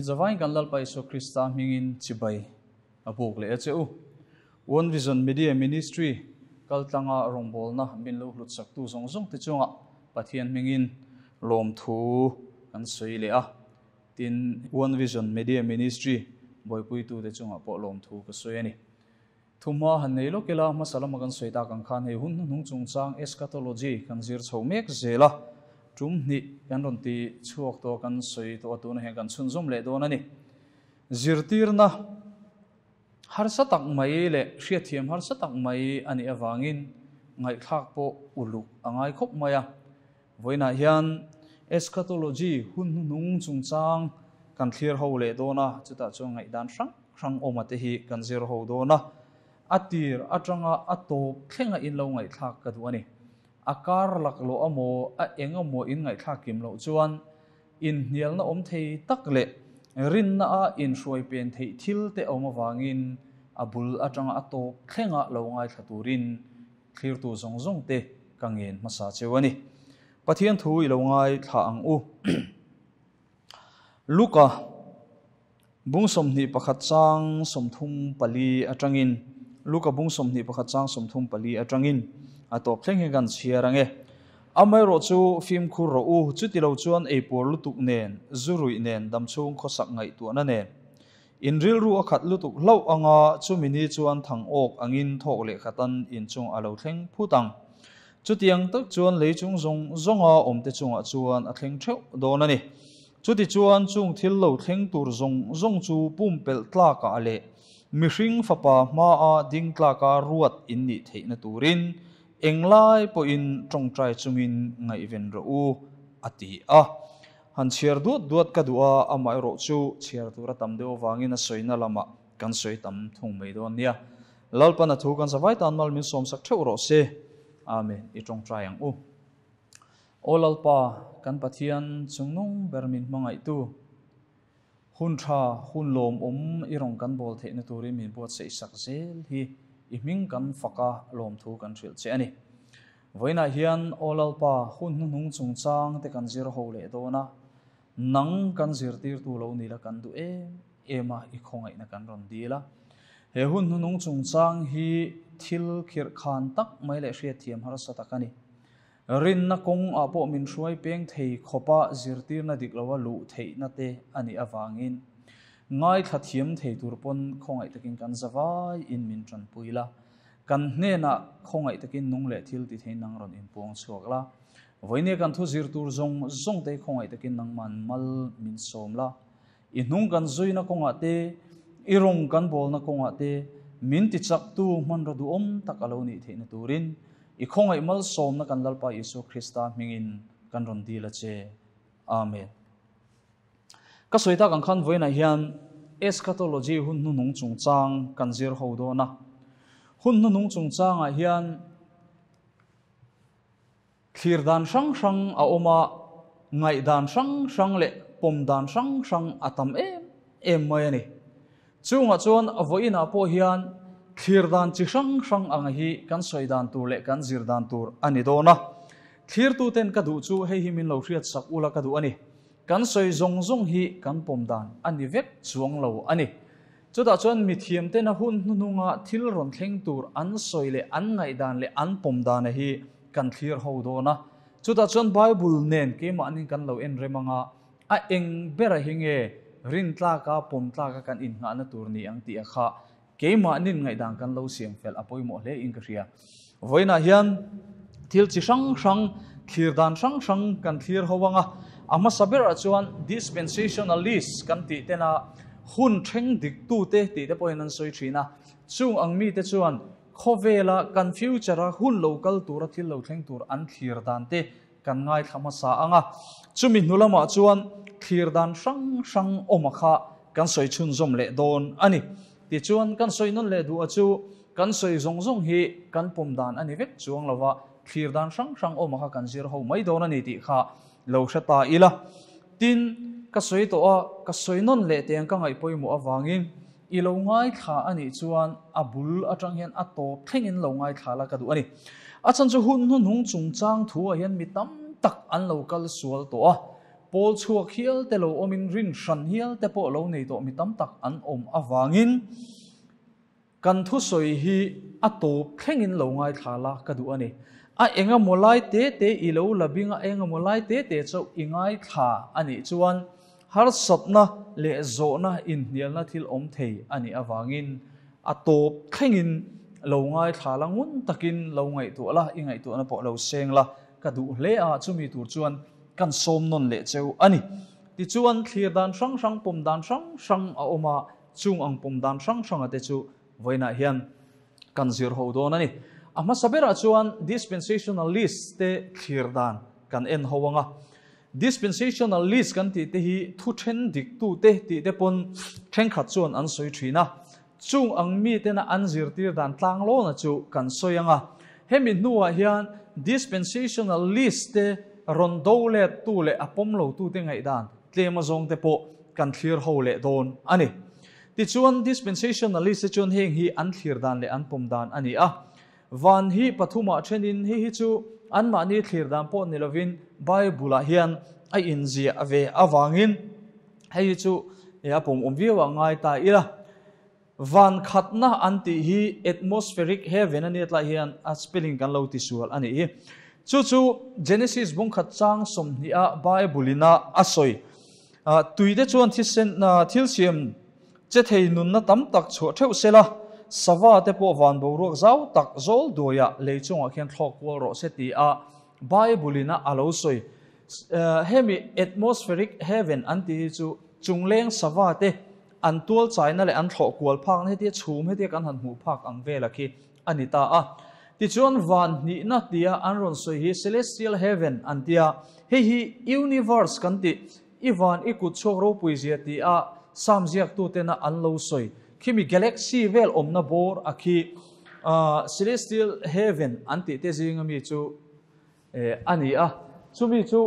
Zavaiin kan Lalpa Isua Krista hmingin chibai a buk leh a che u. One Vision Media Ministry kaltlanga rawngbawlna min lo hlutsaktu zawng zawng te chungah Pathian hmingin lawmthu kan sawi leh a. Tin, One Vision Media Ministry buaipuitute chungah pawh lawmthu ka sawi a ni. Thumhma han nei lawk ila, hmasa lama kan sawi tak ang khan hei hun hnuhnung chungchang eschatology kan zir chho mek zel a, tum hnih kan rawn ti chhuak tawh a, kan sawi tawh a, tunah hian kan chhunzawm leh dawn a ni. Zirtirna harsa tak mai leh hriatthiam harsa tak mai a nih avangin ngaihthlak pawh uluk a ngai khawp mai a. Vawiinah hian eschatology hun hnuhnung chungchang kan thlir ho leh dawn a, chutah chuan ngaihdan hrang hrang awma te hi kan zir ho dawn a. A tir atanga a tawp thlenga in lo ngaihthlak ka duh a ni. A kar laklawh amaw a eng amaw in ngaihthlak kim loh chuan inhnialna awm thei tak leh rinna a inhruai pen theih thil te awm avangin a bul atanga a tawp thlenga lo ngaithla turin Thlirtu zawng zawng te ka ngen hmasa cheu a ni. Pathian thu i lo ngai thlah ang u. Luka bung 21 chang 34 atangin Luka bung 21 chang 34 atangin a tawp thleng hi kan chhiar ang e. Amaherawh chu fimkhur rawh u, chuti lo chuan eipuar lutuk nen, zu ruih nen, damchhung khawsak ngaihtuahna nen, In rilru a khat lutuk hlauh anga chumi ni chuan thang awk angin thawk leh khatan in chung a lo thleng phut ang. Chutiang tak chuan lei chung zawng zawnga awmte chungah chuan a thleng theuh dawn a ni. Chuti chuan chung thil lo thleng tur zawng zawng chu pumpelh tlakah leh mihring fapa hmaa ding tlaka ruat in nih theihna turin englai pawhin tawngtai chungin ngaihven rawh u, a ti a. Han chhiar duat duat ka duh a, amaherawh chu chhiar tur a tam deuh avangin a sawina lamah kan sawi tam thung mai dawn nia. Lalpan a thu kan zavai tan mal min sawmsak theuh rawh se. Amen. I tawngtai ang u. Aw Lalpa, kan Pathian chungnung ber min hmangaihtu, hun tha, hun lawmawm i rawn kan bawl theihna turin min buatsaih sak zel hi i hming kan fak a, lawmthu kan hrilh che a ni. Vawiinah hian Aw Lalpa hun hnuhnung chungchang te kan zir ho leh dawn a, nang kan zirtirtu lo ni la kan duh em em a, i khawngaihna kan rawn dil a. He hun hnuhnung chungchang hi thil khirh khan tak mai leh hriatthiam harsa tak a ni. Rinna kawng ah pawh min hruai peng thei khawpa zirtirna dik lova luh theihna te a nih avangin ngaithla thiam thei tur pawn khawngaih takin kan zavai in min tanpui la. Kan hnenah khawngaih takin nung leh thil ti thei nang rawn inpuang chhuak la. Vawinia kan thu zir tur zawng zawng te khawngaih takin nangman mal min sawm la. I hnung kan zuina kawngah te, i rawng kan bawlna kawngah te min ti chaktu hmanraw duhawm tak a lo nih theihna turin i khawngaih malsawmna kan Lalpa Isua Krista hmingin kan rawn dil a che. Amen. Ka sawi tak ang khan vawiinah hian eschatology hun hnuhnung chungchang kan zir ho dawn a. Hun hnuhnung chungchangah hian thlir dan hrang hrang a awm a, ngaihdan hrang hrang leh pawm dan hrang hrang a tam em em mai a ni. Chungah chuan vawiinah pawh hian thlir dan chi hrang hrang ang hi kan sawi dan tur leh kan zir dan tur a ni dawn a. Thlirtuten ka duh chu hei hi min lo hriatsak ula ka duh a ni. Kan sawi zawng zawng hi kan pawm dan a ni vek chuang lo a ni. Chutah chuan mithiamtena hun hnuhnunga thil rawn thleng tur an sawi leh an ngaihdan leh an pawm dana hi kan thlir ho dawn a. Chutah chuan Bible nen keimahnin kan lo en rem anga a eng bera hi nge rintlaka pawmtlaka kan innghahna tur ni ang tih a kha keimahnin ngaihdan kan lo siam fel a pawimawh hle in ka hria. Vawiinah hian thil chi hrang hrang, thlir dan hrang hrang kan thlir ho anga, a hmasa berah chuan dispensationalist kan tih tena hun thleng diktute tih te pawhin an sawi thin a. Chung ang mite chuan khawvela kan future-a hun lo kal tura thil lo thleng tur an thlir dan te kan ngaithla hmasa ang a, chumi hnu lamah chuan thlir dan hrang hrang awm a kha kan sawi chhunzawm leh dawn a ni. Tichuan kan sawi nawn leh duh a chu kan sawi zawng zawng hi kan pawm dan a ni vek chuang lo va, thlir dan hrang hrang awm a kha kan zir ho mai dawn a ni tih kha lo hre ta ila. Tin, ka sawi tawh a, ka sawi nawn leh teng ka ngaih pawimawh avangin i lo ngaithla a nih chuan a bul atang hian a tawp thlengin lo ngaithla la ka duh a ni. A chhan chu hun hnuhnung chungchang thu ah hian mi tam tak an lo kal sual tawh a. Pawl chhuak hial te lo awmin rin hran hial te pawh lo nei tawh mi tam tak an awm avangin kan thusawi hi a tawp thlengin lo ngaithla la ka duh a ni. A engemaw lai te te i lo la bing a, engemaw lai te te chauh i ngaithla a nih chuan harsatna leh zawhna inhnialna thil awm thei a nih avangin a tawp thlengin lo ngaithla la, ngun takin lo ngaihtuah la, i ngaihtuahna pawh lo seng la ka duh hle a, chumi tur chuan kan sawm nawn leh cheu a ni. Tichuan, thlir dan hrang hrang, pawm dan hrang hrang a awm a, chung ang pawm dan hrang hranga te chu vawiinah hian kan zir ho dawn a ni. A hmasa berah chuan dispensationalist te thlir dan kan en ho ang a. Dispensationalist kan tih te hi thu then dik tu te tih te pawn thenkhat chuan an sawi thin a. Chung ang mitena an zirtir dan tlanglawna chu kan sawi ang a. Hemi hnuah hian dispensationalist te rawn do let tu leh a pawm lo tute ngaihdan tlem azawng te pawh kan thlir ho leh dawn a ni. Tichuan dispensationalist te chuan heng hi an thlir dan leh an pawm dan a ni a. Van hi pathumah thenin hei hi chu anmahni thlir dan pawh ni lovin Bible-ah hian a inziah ve avangin hei hi chu a pawmawm viau ah ngai ta ila. Van khatna an tih hi atmospheric heaven a nia tlai hian a spelling kan lo tisual a nih hi. Chu chu Genesis bungkhat chang 20 a Bible-in a a sawi. Tuite chuan thisen thil siam che thei nunna tam tak chhuah theuh sela, sava te pawh van boruak zau tak zawl duaiah lei chungah khian thlawk kual rawh se ti a Bible-in a a lo sawi. Hemi atmospheric heaven an tih hi chu chungleng sava te an tual chaina leh an thlawh kual phakna hetia chhum hetia kan han hmuh phak ang vela khi a ni ta a. Tichuan van hnihna tia an rawn sawi hi celestial heaven an tia, hei hi universe kan tih, i van i kut chhuak ropui zia tia Psalm ziaktutena an lo sawi khimi galaxy vel awmna bawr a khi celestial heaven an tih te zinga mi chu a ni a, chumi chu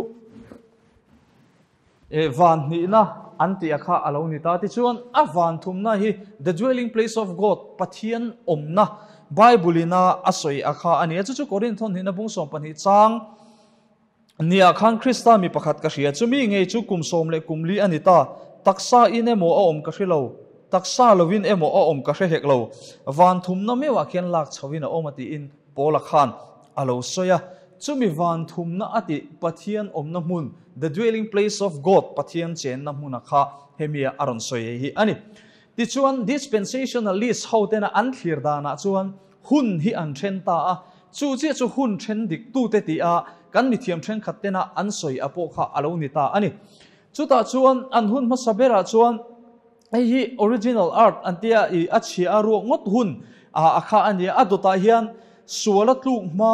van hnihna an tih a kha a lo ni ta. Tichuan a van thumna hi the dwelling place of God, Pathian awmna, Bible ina a sawi a kha a ni a. Chu chu Korinthon hnihna bung 12 chang nia khan Krista mi pakhat ka hria, chumi ngei chu kum 10 leh kum 4 a ni ta, taksa in emaw a awm ka hre lo, taksa lovin emaw a awm ka hre hek lo, van thumna meuhah khian lak chhoin a awm a tiin Paula khan a lo sawi a. Chumi van thumna a tih Pathian awmna hmun, the dwelling place of God, Pathian chenna hmuna kha hemia a rawn sawi hi a ni. Tichuan dispensationalist ho tena an thlir danah chuan hun hi an then ta a, chu chiah chu hun then dik tute ti a kan mithiam thenkhat tena an sawi a pawh kha a lo ni ta a ni. Chutah chuan an hun hmasa berah chuan hei hi original art an tia i a chhia a ruak ngawt hun a kha a ni a. A dawtah hian sual a tluk hma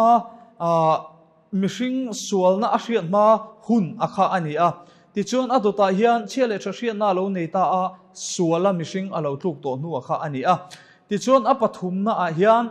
mihring sualna a hriat hma hun a kha a ni a. Tichuan a dawtah hian chhia leh tha hriatna a lo nei ta a, suala mihring a lo tluk tawh hnu a kha a ni a. Tichuan a pathumna ah hian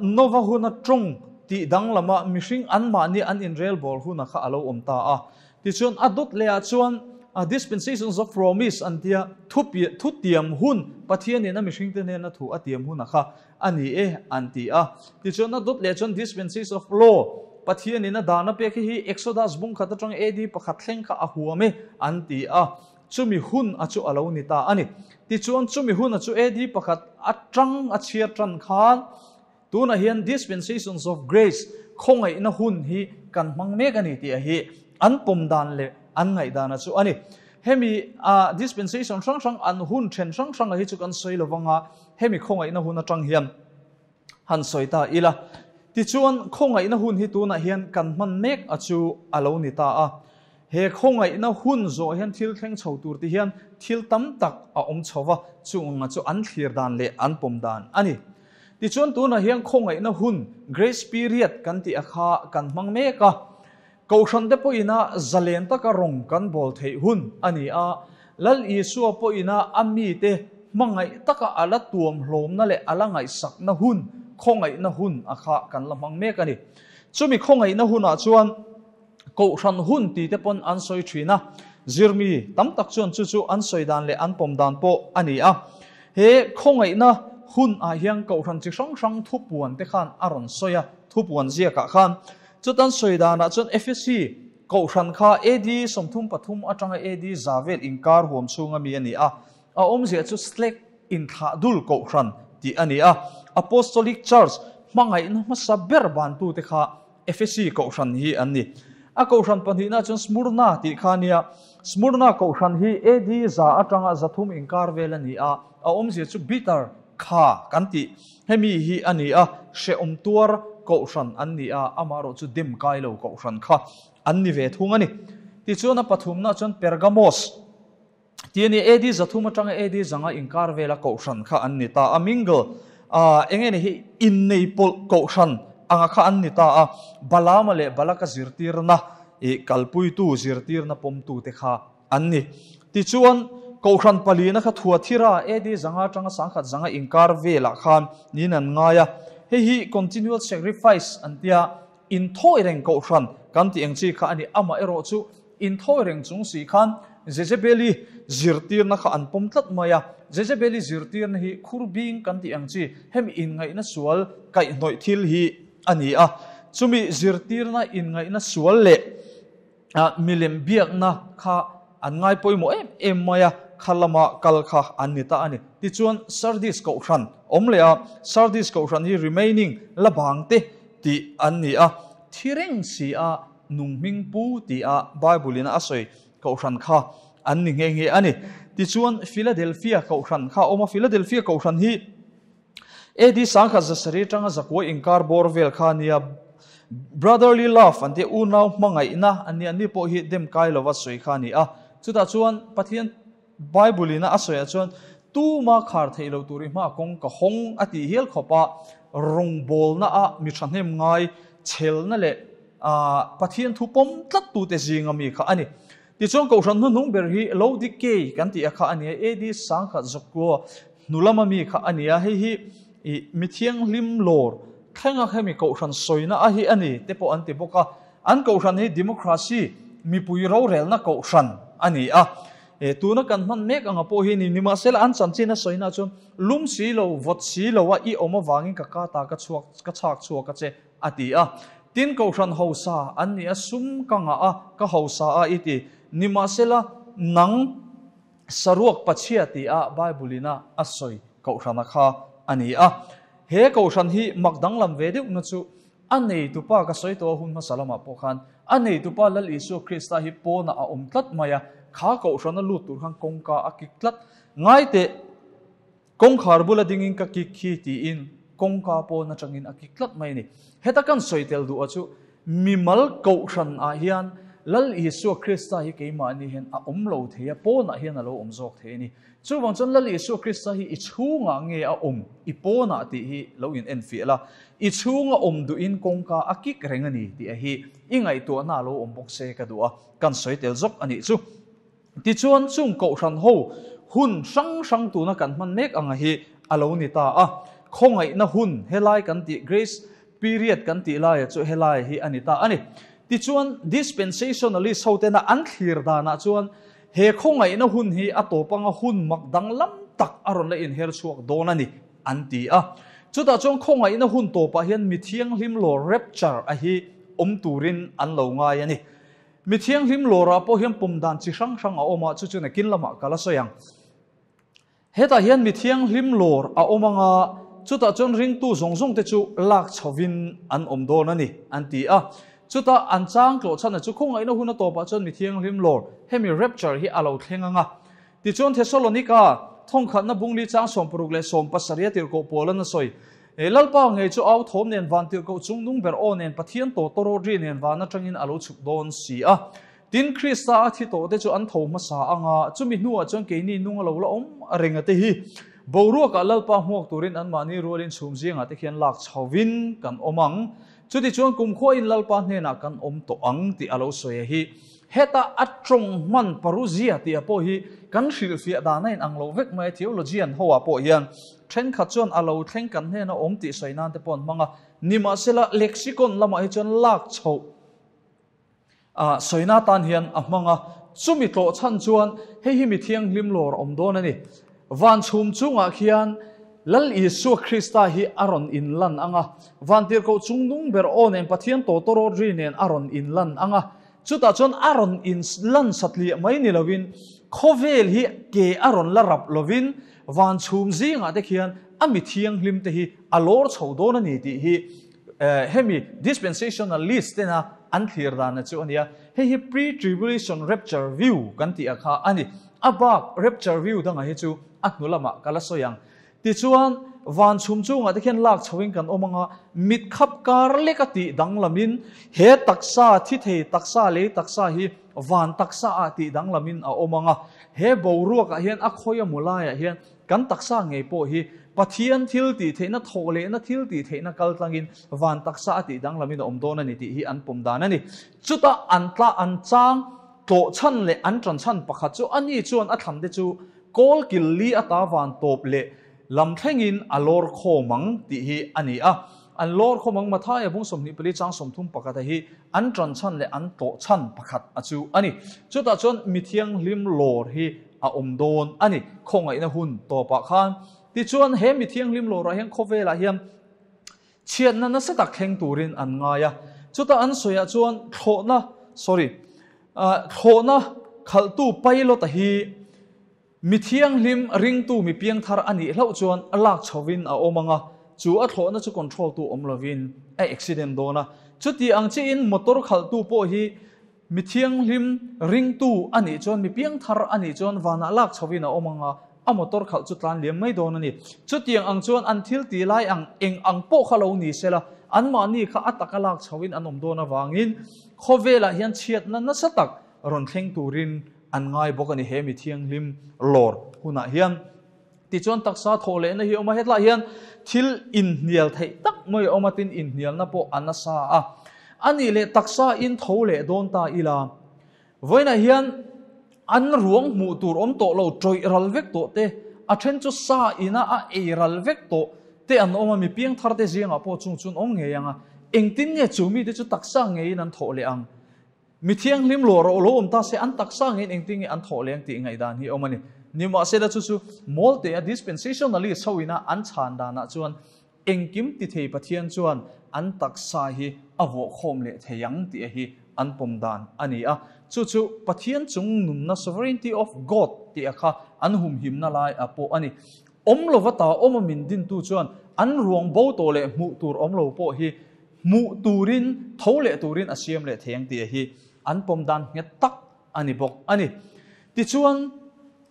Nova hun a tawng tih danglama mihring anmahni an inrel bawl hun a kha a lo awm ta a. Tichuan a dawt leh ah chuan dispensations of promise an tia thu thu tiam hun Pathianin a mihring te hnena thu a tiam hun a kha a ni e an ti a. Tichuan a dawt leh chuan dispensations of law Pathianin a dan a pek hi hi Exodus bung khat atang AD pakhat thleng kha a huam e an ti a. Chumi hun a chu a lo ni ta a ni. Tichuan chumi hun a chu AD pakhat atang a chhiar tan khan tunah hian dispensations of grace khawngaihna hun hi kan hmang mek a ni tih a hi an pawm dan leh an ngaih dan a chu a ni. Hemi a dispensation hrang hrang an hun then hrang hrang a hi chu kan sawi lovanga hemi khawngaihna hun atang hian han sawi ta ila. Tichuan khawngaihna hun hi tunah hian kan hman mek a chu a lo ni ta a. He khawngaihna hun zawh hian thil thleng chho tur ti hian thil tam tak a awm chhova, chung a chu an thlir dan leh an pawm dan a ni. Tichuan tunah hian khawngaihna hun grace period kan tih a kha kan hmang mek a. Kohhran te pawhina zalen taka rawng kan bawl theih hun a ni a. Lal Isua pawhina a mite hmangaih taka a la tuam hlawmna leh a la ngaihsakna hun khawngaihna hun a kha kan la hmang mek a ni. Chumi khawngaihna hunah chuan kohhran hun ti te pawn an sawi thin a. Zirmi tam tak chuan chu chu an sawi dan leh an pawm dan pawh a ni a. He khawngaihna hun ah hian kohhran chi hrang hrang thupuan te khan a rawn sawi a, thupuan ziakah khan. Chutan sawi danah chuan Efesi Kohhran kha AD 33 atanga AD 100 vel inkar huam chhunga mi a ni a. A awmzia chu Slack inthlah dul Kohhran tih a ni a. Apostolic Church hmangaihna hmasa ber bantute kha Efesi Kohhran hi an ni. A Kohhran pahnihna chuan Smurna tih kha a nia. Smurna Kohhran hi AD 100 atanga 300 inkar vel a ni a. A awmzia chu bitter kha kan tih hemi hi a ni a, hrehawm tuar Kohhran an ni a, amaherawh chu dem kai lo Kohhran kha an ni ve thung a ni. Tichuan a pathumna chuan Pergamos tih a ni. AD 300 atanga AD 500 inkar vela Kohhran kha an ni ta a, mingle eng nge ni hi innei pawlh Kohhran anga kha an ni ta a, Balaama leh Balaka zirtirna ih kalpuitu zirtirna pawmtute kha an ni. Tichuan, Kohhran palina kha Thuathira AD 500 atanga 1100 inkar velah khan niin an ngai a. Hei hi continual sacrifice an tia, inthawi reng Kohhran kan tih ang chi kha a ni. Amaherawh chu inthawi reng chung si khan Jezebeli zirtirna kha an pawm tlat mai a. Jezebeli zirtirna hi khurbing kan tih ang chi, hemi inngaihna sual kaihhnawih thil hi a ni a. Chumi zirtirna inngaihna sual leh milem biakna kha an ngai pawimawh em em mai a, kha lama kal kha an ni ta a ni. Tichuan Sardis Kohhran awm leh a, Sardis Kohhran hi remaining la bang te tih an ni a, thi reng si a nung hming pu ti a Bible in a sawi Kohhran kha an ni nghe nghe a ni. Tichuan Philadelphia Kohhran kha a awm a, Philadelphia Kohhran hi AD 1700 atanga zakua inkar bawr vel kha a nia. Brotherly love an tia, unau hmangaihna an nia, ni pawh hi dem kai lova sawi kha a ni a. Chutah chuan Pathian Bible ina a sawiah chuan tuma khar theih loh tur i hma kawng ka hawng a tih hial khawp a, rawngbawlna a mi thahnem ngai chhelna leh Pathian thu pawm tlat tute zinga mi kha a ni. Tichuan Kohhran hnuhnung ber hi Laodikei kan tih a kha a ni a, AD 1100 hnu lama mi kha a ni a, hei hi i mi thianghlim lawr thlenga hemi Kohhran sawina a hi a ni te pawh an ti bawk a. An Kohhran hi democracy, mipui rorelna Kohhran a ni a. E, tuna kan hman mek anga pawh hi ni, nimahsela an chanchin a sawina chuan lum si lo, vawt si lo a i awm avangin ka ka ta ka chhuak, ka chhak chhuak a che a ti a. Tin Kohhran hausa an ni a, sum ka ngah a, ka hausa a i ti. Nimahsela nang saruak pachhia ti a Bible ina a sawi Kohhrana kha a ni a. He Kohhran hi mak danglam ve deuhna chu a neitupa ka sawi tawh a hun hmasa lamah pawh khan a neitupa Lal Isua Krista hi pawnah a awm tlat mai a, kha Kohhrana lut tur khan kawngka a kik tlat. Ngaiteh! Kawngkhar bula dingin ka kik khi tiin kawngka pawn atangin a kik tlat mai a ni. Heta kan sawi tel duh a chu mimal kohhran ah hian Lal Isua Krista hi keimahni hian a awm lo thei a, pawnah hian a lo awm zawk thei a ni. Chuvang chuan Lal Isua Krista hi i chhungah nge a awm, i pawnah tih hi lo in enfiah la, i chhunga awm duhin kawngka a kik reng a ni tih a hi i ngaihtuahna a lo awm bawk se ka duh a, kan sawi tel zawk a nih chu. Tichuan chung Kohhran ho hun hrang hrang tuna kan hman mek anga hi a lo ni ta a. Khawngaihna hun helai kan tih Grace period kan tih laia chu helai hi a ni ta a ni. Tichuan dispensationalist ho tena an thlir danah chuan he khawngaihna hun hi a tawp anga hun mak danglam tak a rawn la inher chhuak dawn a ni an ti a. Chutah chuan khawngaihna hun tawpah hian mi thianghlim lawr rapture a hi awm turin an lo ngai a ni. Mi thianghlim lawrah pawh hian pawm dan chi hrang hrang a awm a, chu chu nakin lamah ka la sawi ang. Hetah hian mi thianghlim lawr a awm anga, chutah chuan ringtu zawng zawng te chu lak chhovin an awm dawn a ni, an ti a. Chutah an chang tlawh chhan a chu khawngaihna hun a tawpah chuan mi thianghlim lawr, hemi rapture hi a lo thleng anga. Tichuan Thessalonika thawngkhatna bungli chang 60 leh 17 a tirhkoh pawl an a sawi. He Lalpa ngei chu au thawm nen van tirhkoh chung nung ber aw nen Pathian tawh tawrawt ri nen van atangin a lo chhuk dawn si a. Tin, Krista a thi tawh te chu an tho hmasa anga, chumi hnuah chuan keini nung a lo la awm reng a te hi. Boruakah Lalpa hmuak turin anmahni rualin chhum zingah te khian lak chhovin kan awm ang. Chutichuan kumkhua in Lalpa hnenah kan awm tawh ang tih a lo sawi a hi. Heta a tawng hman parousia tih a pawh hi kan hrilhfiah dan a inang lo vek mai a, theologian ho ah pawh hian thenkhat chuan a lo thleng kan hnena awm tih sawi nan te pawh an hmang a, nimahsela lexicon lamah hi chuan lak chhoh a sawina tan hian a hmang a, chumi tlawh chhan chuan hei hi mi thianghlim lawr awm dawn a ni. Van chhum chungah khian Lal Isua Krista hi a rawn inlan ang a, vantirhkoh chungnung ber aw nen Pathian tawtawrawt ri nen a rawn inlan ang a. Chutah chuan a rawn in lan satliah mai ni lovin khawvel hi ke a rawn la rap lovin van chhum zingah te khian a mi thianghlim te hi a lawr chho dawn a ni tih hi hemi dispensationalist tena an thlir dan chu a ni a. Hei hi pre-tribulation rapture view kan tih a kha a ni. A bak rapture view dangah hi chu a hnu lamah ka la sawi ang. Tichuan, van chhum chungah te khian lak chhoin kan awm ang a, mit khap kar lek a tih danglamin he taksa, thi thei taksa, lei taksa hi van taksa ah tih danglamin a awm ang a. He boruakah hian a khawi a mu laiah hian kan taksa ngei pawh hi Pathian thil tih theihna, thawh lehna thil tih theihna kal tlangin van taksa a tih danglamin a awm dawn a ni tih hi an pawm dan a ni. Chutah an tla, an chang tlawh chhan leh an ṭan chhan pakhat chu ani chuan a thlan te chu Kawl kil li ata van tawp leh lam thlengin a lawr khawm ang tih hi a ni a. An lawr khawm ang Mathaia bung 24 chang 30 pakhata hi an ṭan chhan leh an tlawh chhan pakhat a chu a ni. Chutah chuan mi thianghlim lawr hi a awm dawn a ni khawngaihna hun tawpah khan. Tichuan he mi thianghlim lawrah hian khawvelah hian chhiatna nasa tak thleng turin an ngai a. Chutah an sawiah chuan thlawhna, sorry, Thlawhna khalhtu pilot-a hi mi thianghlim ringtu mi piangthar a nih hlauh chuan a lak chhovin a awm ang a, chu a thlawhna chu control-tu awm lovin a accident dawn a. Chuti ang chiahin motor khalhtu pawh hi mi thianghlim ringtu a nih chuan mi piangthar a nih chuan vanah lak chhovin a awm ang a, a motor khalh chu tlan liam mai dawn a ni. Chutiang ang chuan an thil ti lai ang eng ang pawh kha lo ni sela, anmahni kha a taka lak chhoin an awm dawn avangin khawvelah hian chhiatna nasa tak rawn thleng turin an ngai bawk a ni he mi thianghlim lawr hunah hian. Tichuan taksa thawh lehna hi a awm a, hetlaiah hian thil inhnial theih tak mai a awm a, tin inhnialna pawh a nasa a. A nih leh taksa in tho leh dawn ta ila, Vawiinah hian an ruang hmuh tur awm tawh lo, tawih ral vek tawh te, a then chu sa ina a ei ral vek tawh te an awm a, mi piangthar te zingah pawh chung chu an awm ngei ang a, engtin nge chu mite chu taksa ngeiin an thawh leh ang? Mi thianghlim luah rawh lo awm ta se an taksa ngeiin engtin nge an thawh leh ang tih ngaihdan hi a awm a ni. Nimahsela chu chu mawlte a dispensationalist ho ina an chhan danah chuan Engkim ti thei Pathian chuan an taksa hi a vawhkhawm leh thei ang tih hi an pawm dan a ni a. Chu chu Pathian chung nunna, sovereignty of God, tih a kha an humhimna lai a pawh a ni. Awm lova ta awm a min dintu chuan an ruang bo tawh leh hmuh tur awm lo pawh hi hmuh turin, tho leh turin a siam leh thei ang tih hi an pawm dan nghet tak a ni bawk a ni. Tichuan.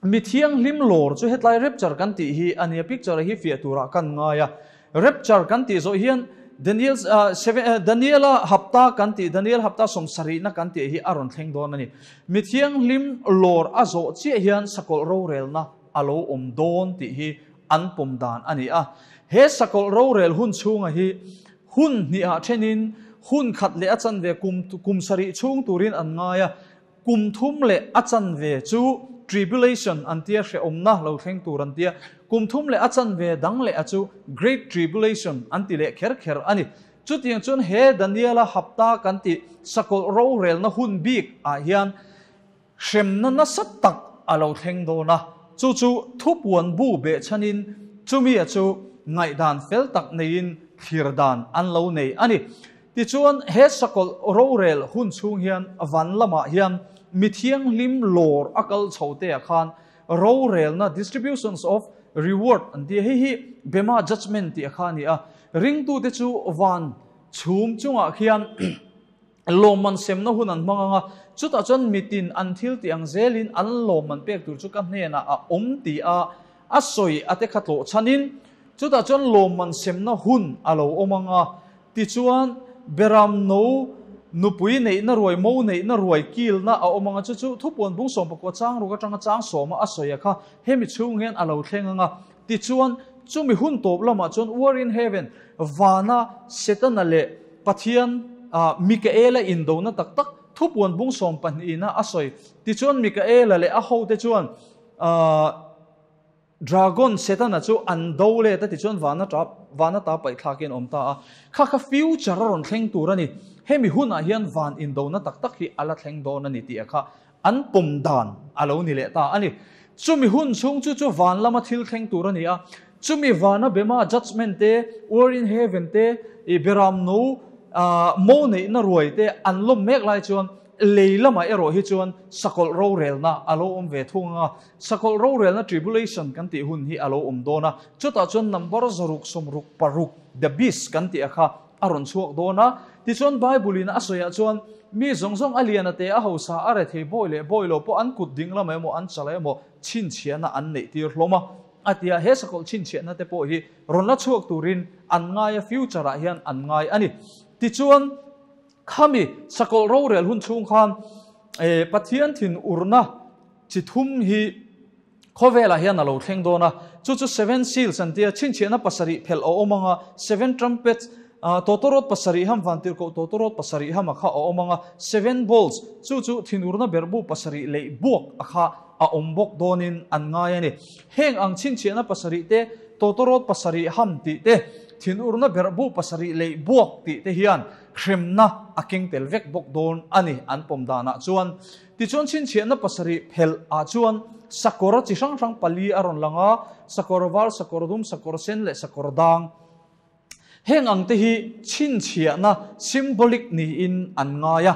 Mi thianghlim lawr chu hetlai rapture kan tih hi a nia, picture hi fiah turah kan ngai a. Rapture kan tih zawh hian Daniel seven Daniela hapta kan tih Daniel hapta sawmsarihna kan tih hi a rawn thleng dawn a ni. Mi thianghlim lawr a zawh chiah hian sakawlh rorelna a lo awm dawn tih hi an pawm dan a ni a. He sakawlh rorel hun chhunga hi hun hnihah thenin hun khat leh a chanve kum kum sarih chhung turin an ngai a. Kum thum leh a chanve chu Tribulation an tia hrehawmna lo thleng tur an tia, kum thum leh a chanve dang leh a chu Great Tribulation an ti leh kher kher a ni. Chutiang chuan he Daniela hapta kan tih sakawlh rorelna hun bik ah hian hremna nasa tak a lo thleng dawn a, chu chu thupuan bu behchhanin chumi a chu ngaihdan fel tak neiin thlir dan an lo nei a ni. Tichuan, he sakawlh rorel hun chhung hian van lamah hian mi thianghlim lawr a kal chho te ah khan rorelna, distributions of reward, an ti a, hei hi Bema Judgement tih a kha a ni a. Ringtute chu van chhum chungah khian lawmman semna hun an hmang ang a, chutah chuan mitin an thil tih ang zelin an lawmman pek tur chu ka hnenah a awm ti a, a sawi a te kha tlawh chhanin chutah chuan lawmman semna hun a lo awm ang a. Tichuan, Beram no nupui neihna ruai, mo neihna ruai kilna a awm ang a, chu chu thupuan bung sawmpakua chang ruk atanga chang sawma a sawi a kha, hemi chhung hian a lo thleng ang a. Tichuan, chumi hun tawp lamah chuan War in Heaven, vana Setana leh Pathian Mikaela indona tak tak thupuan bung sawmpahnihina a sawi. Tichuan, Mikaela leh a hote chuan Dragon, Setana chu an do let a tichuan vana ta vana ta paih thlakin a awm ta a. Kha kha future a rawn thleng tur a ni. Hemi hunah hian van indona tak tak hi a la thleng dawn a ni tih a kha an pawm dan a lo ni leh ta a ni. Chumi hun chhung chu chu van lama thil thleng tur a ni a. Chumi vana bema judgement te, war in heaven te, i beram no mo neihna ruai te an lawm mek lai chuan lei lamah erawh hi chuan sakawlh rorelna a lo awm ve thung anga, sakawlh rorelna tribulation kan tih hun hi a lo awm dawn a, chutah chuan number 166, the beast kan tih a kha a rawn chhuak dawn a. Tichuan Bible in a sawiah chuan mi zawng zawng a lian a te a hausa a rethei bawi leh bawi lo pawh an kut ding lamah emaw an chala emaw chhinchhiahna an neih tir hlawm a, a ti a, he sakawlh chhinchhiahna te pawh hi rawn la chhuak turin an ngai a, future ah hian an ngai a ni. Tichuan khami sakawlh rorel hun chhung khan Pathian thin urna chi thum hi khawvelah hian a lo thleng dawn a, chu chu seven seals an tia, chhinchhiahna pasarih phelh a awm ang a, seven trumpets, tawtawrawt pasarih ham, vantirhkoh tawtawrawt pasarih ham a kha a awm ang a, seven bowls, chu chu thinurna berhbu pasarih leih buak a kha a awm bawk dawnin an ngai a ni. Heng ang chhinchhiahna pasarih te, tawtawrawt pasarih ham tih te, thinurna berhbu pasarih leih buak tih te hian hremna a keng tel vek bawk dawn a ni an pawm danah chuan. Tichuan chhinchhiahna pasarih phelh ah chuan sakawr chi hrang hrang pali a rawn lang a, sakawr var, sakawr dum, sakawr sen leh sakawr dang. Heng ang te hi chhinchhiahna symbolic niin an ngai a.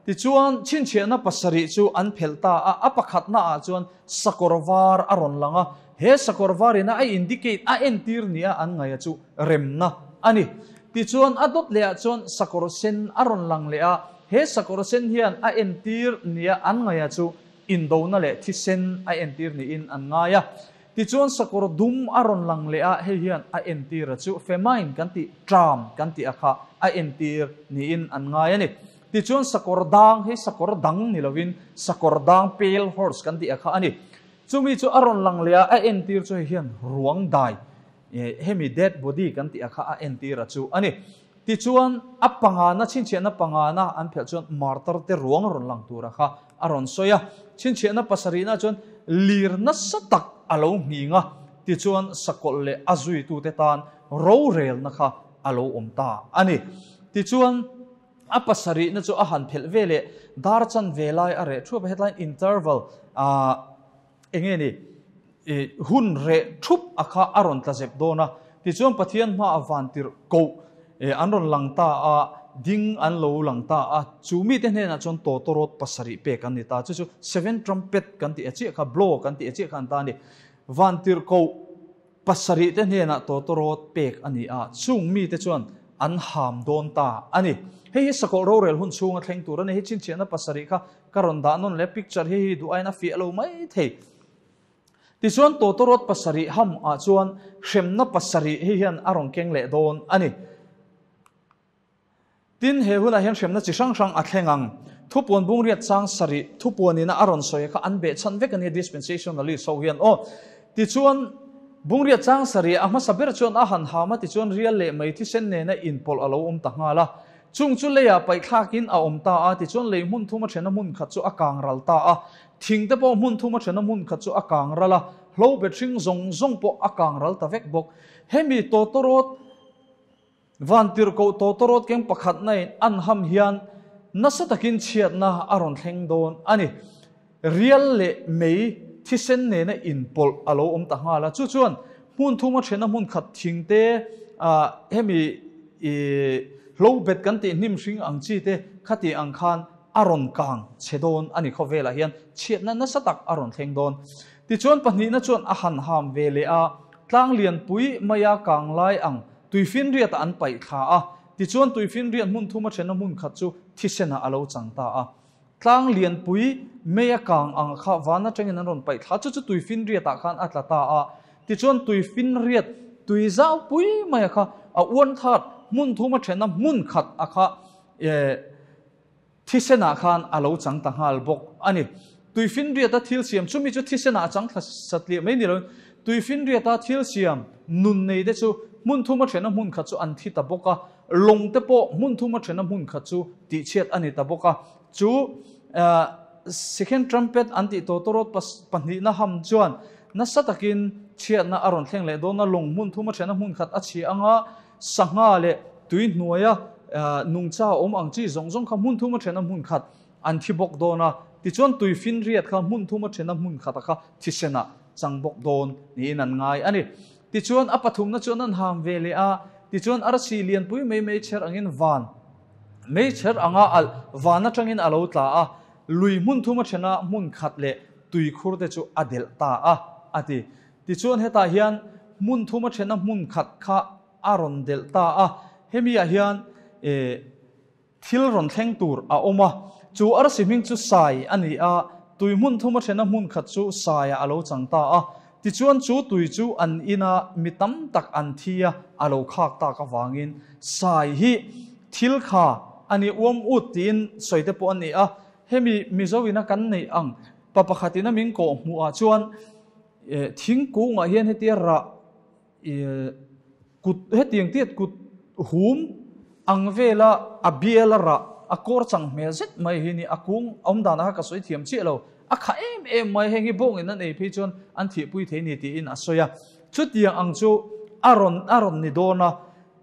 Tichuan chhinchhiahna pasarih chu an phelh ta a, a pakhatna ah chuan sakawr var a rawn lang a, he sakawr var ina a indicate, a entir nia an ngaih a chu remna a ni. Tichuan a dawt leh ah chuan sakawr sen a rawn lang leh a, He sakawr sen hian a entir nia an ngaia chu indona leh thisen a entir niin an ngai a. Tichuan sakawr dum a rawn lang leh a, hei hian a entir a chu famine kan tih, tram kan tih a kha a entir niin an ngai a ni. Tichuan sakawr dang, hei sakawr dang ni lovin sakawr dang pale horse kan tih a kha a ni. Chumi chu a rawn lang leh a, a entir chu hei hian ruang dai, hemi dead body kan tih a kha a entir a chu a ni. Tichuan, a pangana, chhinchhiahna pangana an phelh chuan martar te ruang rawn lang tura kha a rawn sawi a. Chhinchhiahna pasarihna chuan lir nasa tak a lo nghing a, tichuan sakawlh leh a zuitute tan rorelna kha a lo awm ta a ni. Tichuan, a pasarihna chu a han phelh ve leh dar chanve lai a reh thuap a, hetlaiin interval ah Enge ni? I hun reh thup a kha a rawn tla zep dawn a, tichuan Pathian hma a van tirh koh an rawn lang ta a, ding an lo lang ta a, chu mite hnenah chuan tawtawrawt pasarih pek an ni ta, chu chu seven trumpet kan tih a chiah kha, blow kan tih a chiah kha an ta a ni. Van tirh koh pasarih te hnenah tawtawrawt pek a ni a, chung mite chuan an ham dawn ta a ni. Hei hi sakawlh rorel hun chhunga thleng tur a ni, hei chhinchhiahna pasarih kha Ka rawn dah nawn leh picture hi hei duh aiin a fiah lo mai thei. Tichuan tawtawrawt pasarih ham ah chuan hremna pasarih hi hian a rawn keng leh dawn a ni. Tin, he hunah hian hremna chi hrang hrang a thleng ang. Thupuan bungriat chang sarih thupuanina a rawn sawi kha an behchhan vek a nia dispensationalist ho hian aw. Tichuan, bungriat chang sarih a hmasa ber chuan a han ham a tichuan rial leh mai thisen nena inpawlh a lo awm ta nghal a. Chung chu leiah paihthlakin a awm ta a, tichuan lei hmun thum a thena hmun khat chu a kang ral ta a. Thing te pawh hmun thum a thena hmun khat chu a kang ral a, hlo bet hring zawng zawng pawh a kang ral ta vek bawk. Hemi tawtawrawt, vantirhkoh tawtawrawt keng pakhatna in an ham hian nasa takin chhiatna a rawn thleng dawn a ni. Rial leh mei thisen nena inpawlh a lo awm ta nghal a, chu chuan hmun thuma thena hmun khat thing te, hemi hlo bet kan tih hnim hring ang chi te khati ang khan a rawn kang chhe dawn a ni khawvelah hian chhiatna nasa tak a rawn thleng dawn. Tichuan pahnihna chuan a han ham ve leh a, tlang lianpui maia kang lai ang tuifinriatah an paih thla a, tichuan tuifinriat hmun thuma thena hmun khat chu thisenah a lo chang ta a. Tlang lianpui mei a kang ang kha van atangin an rawn paih thla, chu chu tuifinriatah khan a tla ta a. Tichuan tuifinriat tui zau pui mai a kha a uan that hmun thum a thena hmun khat a kha thisenah khan a lo chang ta nghal bawk a ni. Tuifinriata thil siam chumi chu thisenah a chang thla satliah mai ni loin tuifinriata thil siam nun nei te chu hmun thum a thena hmun khat chu an thi ta bawk a. Lawng te pawh hmun thum a thena hmun khat chu tihchhiat a ni ta bawk a. Chu Second Trumpet an tih tawtawrawt pahnihna ham chuan nasa takin chhiatna a rawn thleng leh dawn a, lawng hmun thum a thena hmun khat a chhia anga sangha leh tui hnuaia nungcha awm ang chi zawng zawng kha hmun thum a thena hmun khat an thi bawk dawn a. Tichuan tui finriat kha hmun thum a thena hmun khat a kha thisenah chang bawk dawn niin an ngai a ni. Tichuan a pathumna chuan an ham ve leh a, tichuan arsi lianpui mai mai chher angin van Meichher anga alh van atangin a lo tla a, lui hmun thum a then a, hmun khat leh tuikhur te chu a delh ta a, a ti. Tichuan hetah hian hmun thum a then a hmun khat kha a rawn delh ta a, hemi ah hian thil rawn thleng tur a awm a, chu arsi hming chu Sai a ni a, tui hmun thum a then a hmun khat chu Saiah a lo chang ta a, tichuan chu tui chu an ina mi tam tak an thi a, a lo khak tak avangin Sai hi thil kha a ni uam ut tiin sawi te pawh a ni a, hemi Mizo ina kan neih ang pa pakhatin a min kawh hmuh ah chuan thingkungah hian hetia rah Kut hetiang tiat kut hum ang vela a bial a rah a kawr chang hmel zet mai hi ni a kung awm danah kha ka sawi thiam chiah lo. A kha em em mai heng hi bawngin an ei phei chuan an thihpui thei ni tiin a sawi a. Chutiang ang chu a rawn a rawn ni dawn a,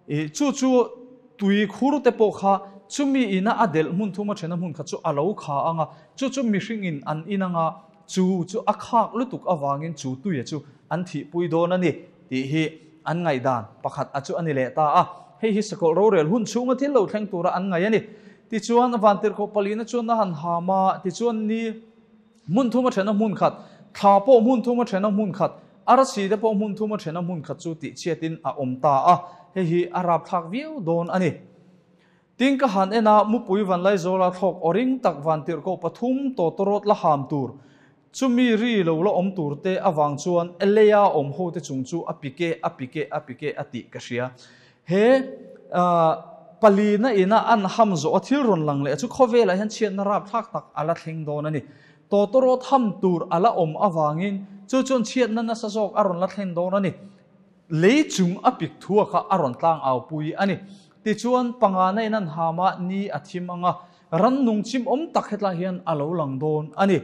ih chu chu tui khur te pawh kha chumi ina a delh hmun thum a thena hmun kha chu a lo kha ang a, chu chu mihringin an in anga Chu chu a khak lutuk avangin chu tuia chu an thihpui dawn a ni tih hi an ngaihdan pakhat a chu a ni leh ta a. Hei hi sakawlh rorel hun chhunga thil lo thleng tura an ngaih a ni. Tichuan, Vantirhkoh palina chuan a han ham a, tichuan ni hmun thum a then a hmun khat, thla pawh hmun thum a then a hmun khat, arsi te pawh hmun thum a then a hmun khat chu tihchhiatin a awm ta a. Hei hi a rapthlak viau dawn a ni. Tin ka han en a, mupui Vanlaizawla thlawk aw ring tak vantirhkoh pathum tawtawrawt la ham tur, chumi ri lo la awm tur te avang chuan leia awm ho te chung chu a pike, a pike, a pike a tih ka hria. He palina ina an ham zawh a thil rawn lang leh chu khawvelah hian chhiatna rapthlak tak a la thleng dawn a ni. Tawtawrawt ham tur a la awm avangin chu chuan chhiatna nasa zawk a rawn la thlen dawn a ni. Lei chung a pik thua kha a rawn tlang au pui a ni. Tichuan, pangana in an ham a, ni a thim ang a, rannung chim awm tak hetlai hian a lo lang dawn a ni.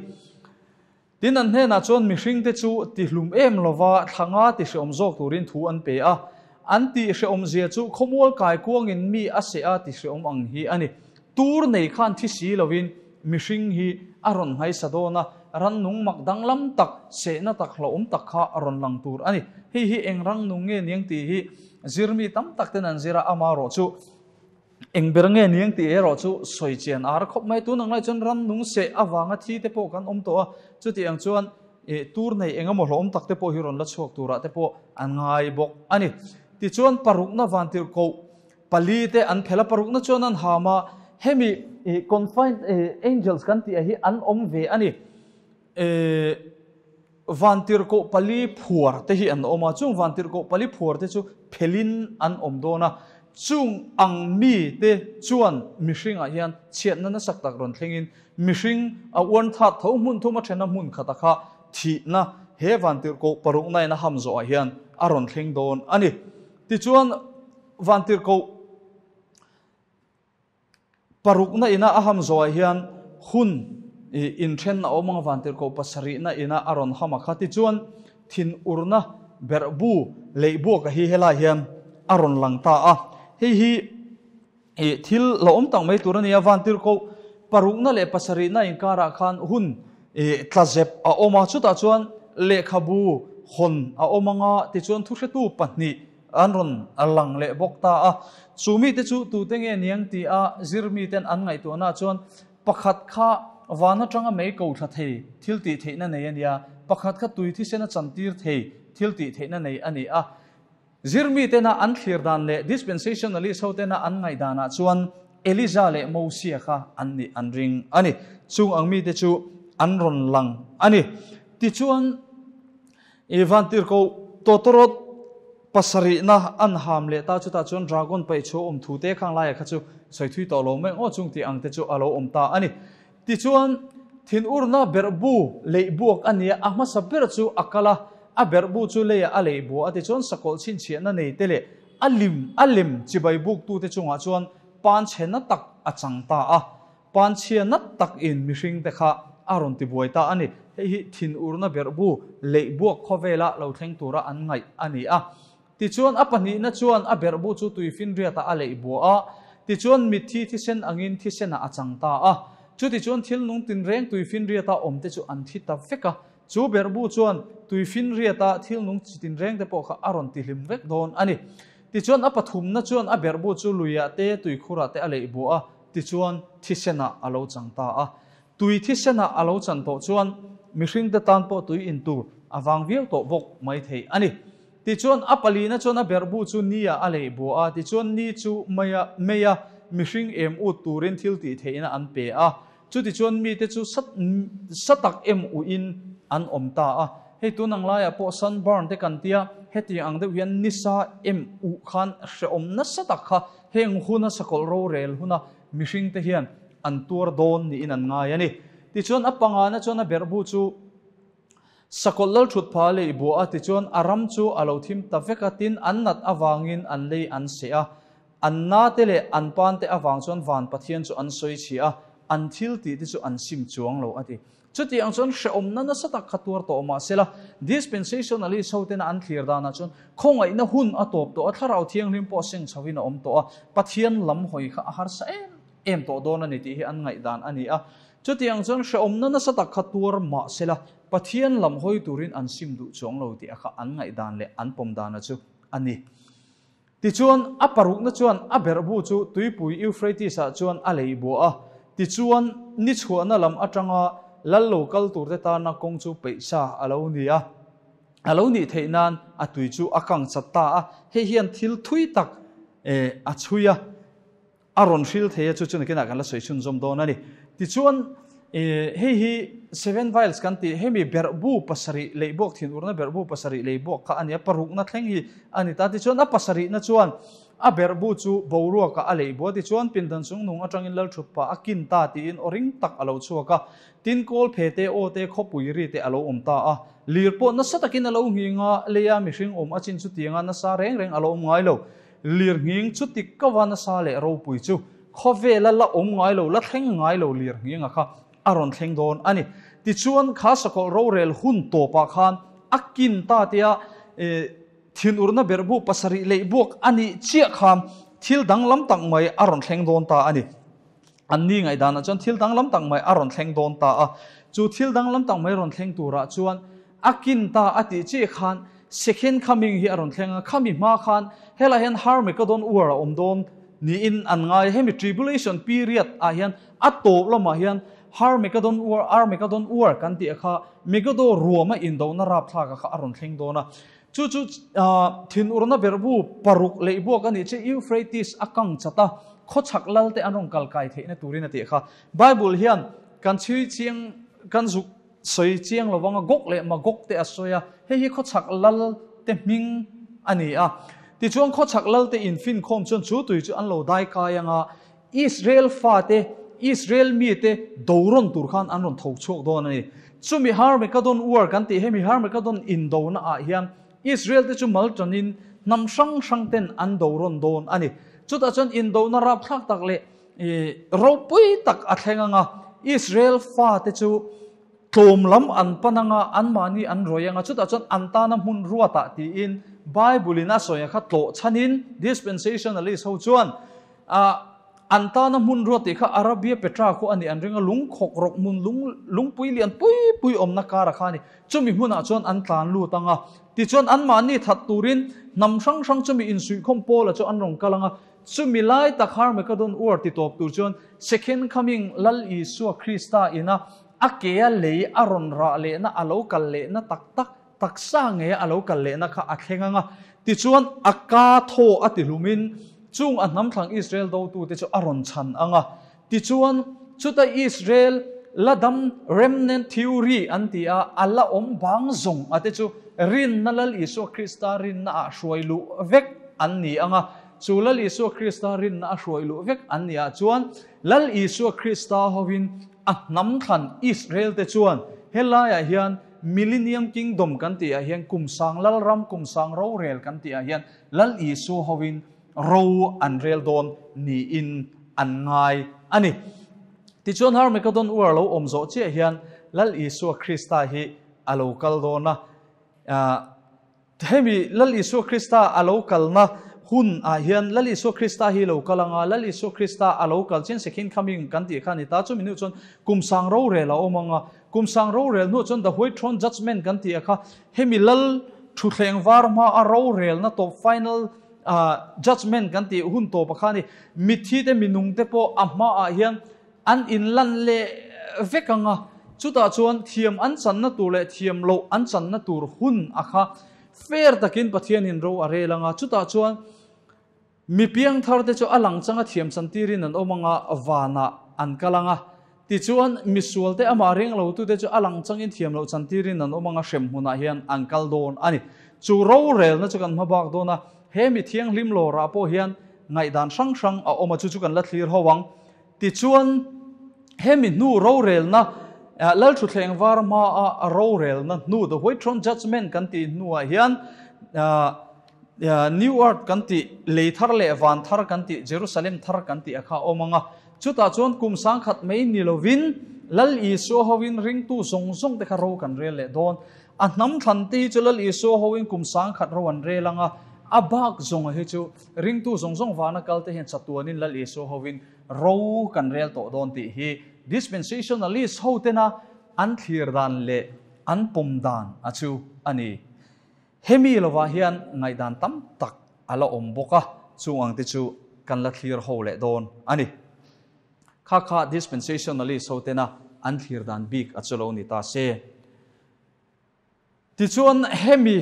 Tin, an hnenah chuan mihringte chu tihlum em lova thlanga tihreawm zawk turin thu an pe a. An tihreawmzia chu khawmual kaikuangin mi a seh a tihreawm ang hi a ni. Tur nei khan thi si lovin mihring hi a rawn nghaisa dawn a, rannung mak danglam tak, sehna tak hlauhawm tak kha a rawn lang tur a ni. Hei hi eng rangnung nge niang tih hi zirmi tam tak ten an zir a, amarawh chu eng ber nge niang tih erawh chu sawi chian a har khawp mai. Tun ang lai chuan rannung seh avanga thi te pawh kan awm tawh a, chuti ang chuan tur nei eng emaw hlauhawm tak te pawh hi rawn la chhuak turah te pawh an ngai bawk a ni. Tichuan parukna vantirhkoh Pali te an phel a, parukna chuan an ham a, hemi confined angels kan tih ah hi an awm ve a ni. Vantirhkoh pali phuar te hi an awm a, chung vantirhkoh pali phuar te chu phelin an awm dawn a, chung ang mi te chuan mihringah hian chhiatna nasak tak rawn thlengin mihring a uan that tho hmun thum a then a hmun khat a kha thihna he vantirhkoh parukna in a ham zawhah hian a rawn thleng dawn a ni. Tichuan Vantirhkoh parukna ina a ham zawhah hian hun inthen a awm ang a, Vantirhkoh pasarihna ina a rawn ham a kha. Tichuan, thinurna berhbu leihbuaka hi helai hian a rawn lang ta a. Hei hi thil la awm tak mai tur a ni a, Vantirhkoh parukna leh pasarihna inkarah khan hun tla zep a awm a, chutah chuan lehkhabu hawn a awm ang a, tichuan thuhretu pahnih An rawn lang leh bawk ta a. Chu mite chu tute nge niang ti a zir miten an ngaihtuahna chuan pakhat kha van atanga mei ko thla thei thil tih theihna nei a nia, pakhat kha tui thisen a chantir thei thil tih theihna nei a ni a. Zir mitena an thlir dan leh dispensationalist ho tena an ngaihdanah chuan Elija leh Mosia kha an nih an ring a ni. Chung ang mite chu an rawn lang a ni. Tichuan. I vantirhkoh tawtawrawt pasarihna an ham leh ta, chutah chuan dragon paih chu a awm thu te khang laiah kha chu sawi thui tawh lo mai ang aw, chung tih ang te chu a lo awm ta a ni. Tichuan, thinurna berhbu leihbuak a nia, a hmasa ber chu a kal a, a berhbu chu leiah a leihbua a, tichuan sakawlh chhinchhiahna nei te leh a lim a lem chibai buktute chungah chuan panchhena tak a chang ta a. Panchhia nat tak in mihring te kha a rawn ti buai ta a ni. Hei hi thinurna berhbu leihbuak khawvela lo thleng tura an ngaih a ni a. Tichuan a pahnihna chuan a berhbu chu tuifinriatah a leihbua a, tichuan mitthi thisen angin thisenah a chang ta a. Chutichuan thil nung tinreng tuifinriata awm te chu an thi ta vek a. Chu berhbu chuan tuifinriata thil nung chi tinreng te pawh kha a rawn tihlim vek dawn a ni. Tichuan a pathumna chuan a berhbu chu luiah te tuikhurah te a leihbua a. Tichuan, thisenah a lo chang ta a. Tui thisenah a lo chan tawh chuan mihringte tan pawh tui in tur a vang viau tawh bawk mai thei a ni. Tichuan, a palina chuan a berhbu chu ni-ah a lei bua a, tichuan ni chu meia meia mihring em ut turin thil tih theihna an pe a. Chutichuan mite chu sa sa tak em uin an awm ta a. Hei tun ang laiah pawh sunburn te kan tia, hetiang ang deuh hian nisa em uh khan hrehawm nasa tak kha heng huna sakawlh rorel huna mihringte hian an tuar dawn niin an ngai a ni. Tichuan a pangana chuan a berhbu chu Sakawlh lal thut pha lei buah a tichuan a ram chu a lo thim ta vek a, tin an nat avangin an lei an seh a, an na te leh an pan te avang chuan van Pathian chu an sawi chhia a, an thil tih te chu an sim chuang lo a ti. Chuti ang chuan hrehawmna nasa tak kha tuar tawh mah sela, dispensationalist ho tena an thlir danah chuan khawngaihna hun a tawp tawh a, thlarau thianghlim pawh seng chhoin a awm tawh a, Pathian lam hawi kha a harsa em em tawh dawn a ni tih hi an ngaihdan a ni a. Chutiang chuan hrehawmna nasa tak kha tuar mah sela, Pathian lam hawi turin an sim duh chuang lo tih a kha an ngaihdan leh an pawm dana chu a ni. Tichuan, a parukna chuan a berhbu chu tuipui Euphrates-ah chuan a lei buah a, tichuan ni chhuahna lam atanga lal lo kal turte tana kawng chu peih sa a lo ni a. A lo nih theih nan a tui chu a kang chat ta a, hei hian thil thui tak a chhui a. A rawn hril thei a, chu chu nakinah kan la sawi chhunzawm dawn a ni. Tichuan, hei hi Seven Vials kan tih, hemi berhbu pasarih leihbuak thinurna berhbu pasarih leihbuak kha a ni a, parukna thleng hi a ni ta. Tichuan, a pasarihna chuan a berhbu chu boruakah a leihbu a, tichuan pindan chungnung atangin Lalthutpa a kin ta tiin aw ring tak a lo chhuak a. Tin, kawl phe te, aw te, khawpui ri te a lo awm ta a. Lir pawh nasa takin a lo nghing a, leia mihring awm a chin chutianga nasa reng reng a lo awm ngai lo. Lirnghing chu tik ka va nasa leh ropui chu khawvela la awm ngai lo, la thleng ngai lo lirnghinga kha a rawn thleng dawn a ni. Tichuan kha sakawlh rorel hun tawpah khan a kin ta tia thinurna berhbu pasarih leihbuak a nih chiah khan thil danglam tak mai a rawn thleng dawn ta a ni. An ni ngaihdanah chuan thil danglam tak mai a rawn thleng dawn ta a. Chu thil danglam tak mai rawn thleng turah chuan a kin ta a tih chiah khan Second Coming hi a rawn thleng a, khami hma khan helaiah hian Harmagedon War a awm dawn niin an ngai a. Hemi Tribulation period ah hian a tawp lamah hian Harmagedon War, Armageddon War kan tih a kha Megiddo ruama indona rapthlak a kha a rawn thleng dawn a. Chu chu thinurna berhbu paruk leihbuak a nih chu Euphrates a kang chat a, khawchhak lalte an rawn kal kai theihna turin a tih kha. Bible hian kan chhui chiang, kan zuk sawi chiang lo vanga Gog leh Magog te a sawi a, hei hi khawchhak lalte hming a ni a. Tichuan khawchhak lalte infinkhawm chuan chu tui chu an lo dai kai ang a, Israel fate, Israel mite do rawn tur khan an rawn tho chhuak dawn a ni. Chumi Harmagedon War kan tih hemi Harmagedon indona ah hian Israel te chu mal tanin hnam hrang hrang ten an do rawn dawn a ni. Chutah chuan indona rapthlak tak leh ropui tak a thleng ang a, Israel fate chu tlawm lam an pan ang a, anmahni an rawih ang a, chutah chuan an tana hmun ruatah tiin Bible in a sawi ang kha tlawh chhanin dispensationalist ho chuan A, an tana hmun ruat tih kha Arabia Petra khu a nih an ring a, lung khawk rawk hmun, lung, lungpui lian pui pui awmna kara kha a ni. Chumi hmunah chuan an tlan lut ang a, tichuan anmahni that turin hnam hrang hrang chumi insuihkhawm Paula chu an rawn kal ang a, chumi lai tak Harmagedon War ti tawp tur chuan Second Coming Lal Isua Krista ina a kea lei a rawn rah lehna, a lo kal lehna tak tak Taksa nge a lo kal lehna kha a thleng ang a, tichuan a ka thaw a ti hlumin chung a hnamthlang Israel dotute chu a rawn chhan ang a. Tichuan, chuta Israel la dam remnant theory an ti a, a la awm bang zawng a te chu rinna Lal Isua Krista rinna ah hruai luh vek an ni ang a. Chu Lal Isua Krista rinna a hruai luh vek an ni ah chuan Lal Isua Krista hovin A hnam thlan Israel te chuan helaiah hian Millennium Kingdom kan tih ah hian kum sang lalram, kum sang rorel kan tih ah hian Lal Isua hovin ro an rel dawn niin an ngai a ni. Tichuan Harmagedon War lo awm zawh chiah hian Lal Isua Krista hi a lo kal dawn a. Hemi Lal Isua Krista a lo kalna hun ah hian Lal Isua Krista hi lo kal anga, Lal Isua Krista a lo kal chian Second Coming kan tih kha a ni ta. Chumi hnuah chuan kum sang rorel a awm anga, kum sang rorel hnuah chuan The White Throne Judgment kan tih a kha hemi Lal thutthleng var hma a rorelna tawp final Judgement kan tih hun tawpa kha a ni. Mitthi te minung te pawh a hmaah hian an inlan leh vek ang a, chutah chuan thiam an channa tur leh thiam loh an channa tur hun a kha fair takin Pathianin ro a rel ang a, chutah chuan mi piangthar te chu a lang changa thiam chantirin an awm ang a, vanah an kal ang a, tichuan misual te amah reng lo tute chu a lang changin thiam loh chantirin an awm ang a, hrem hmunah hian an kal dawn a ni. Chu rorelna chu kan hma bak dawn a, he mi thianghlim lawrah pawh hian ngaihdan hrang hrang a awm a, chu chu kan la thlir ho ang. Tichuan, hemi hnu rorelna, Lalthuthleng var hmaa rorelna hnu, the White Throne Judgment kan tih hnuah hian New Earth kan tih, lei thar leh van thar kan tih, Jerusalem thar kan tih a kha a awm ang a. Chutah chuan kum sangkhat mai ni lovin Lal Isua hoin ringtu zawng zawng te kha ro kan rel leh dawn. A hnam thlan te hi chu Lal Isua hoin kum sangkhat ro an rel ang a, a bak zawnga hi chu Ringtu zawng zawng vana kal te hian chatuanin Lal Isua hovin ro kan rel tawh dawn tih hi dispensationalist ho tena an thlir dan leh an pawm dan a chu a ni. Hemi lovah hian ngaihdan tam tak a la awm bawk a, chung ang te chu kan la thlir ho leh dawn a ni. Kha kha dispensationalist ho tena an thlir dan bik a chu lo ni ta se. Tichuan hemi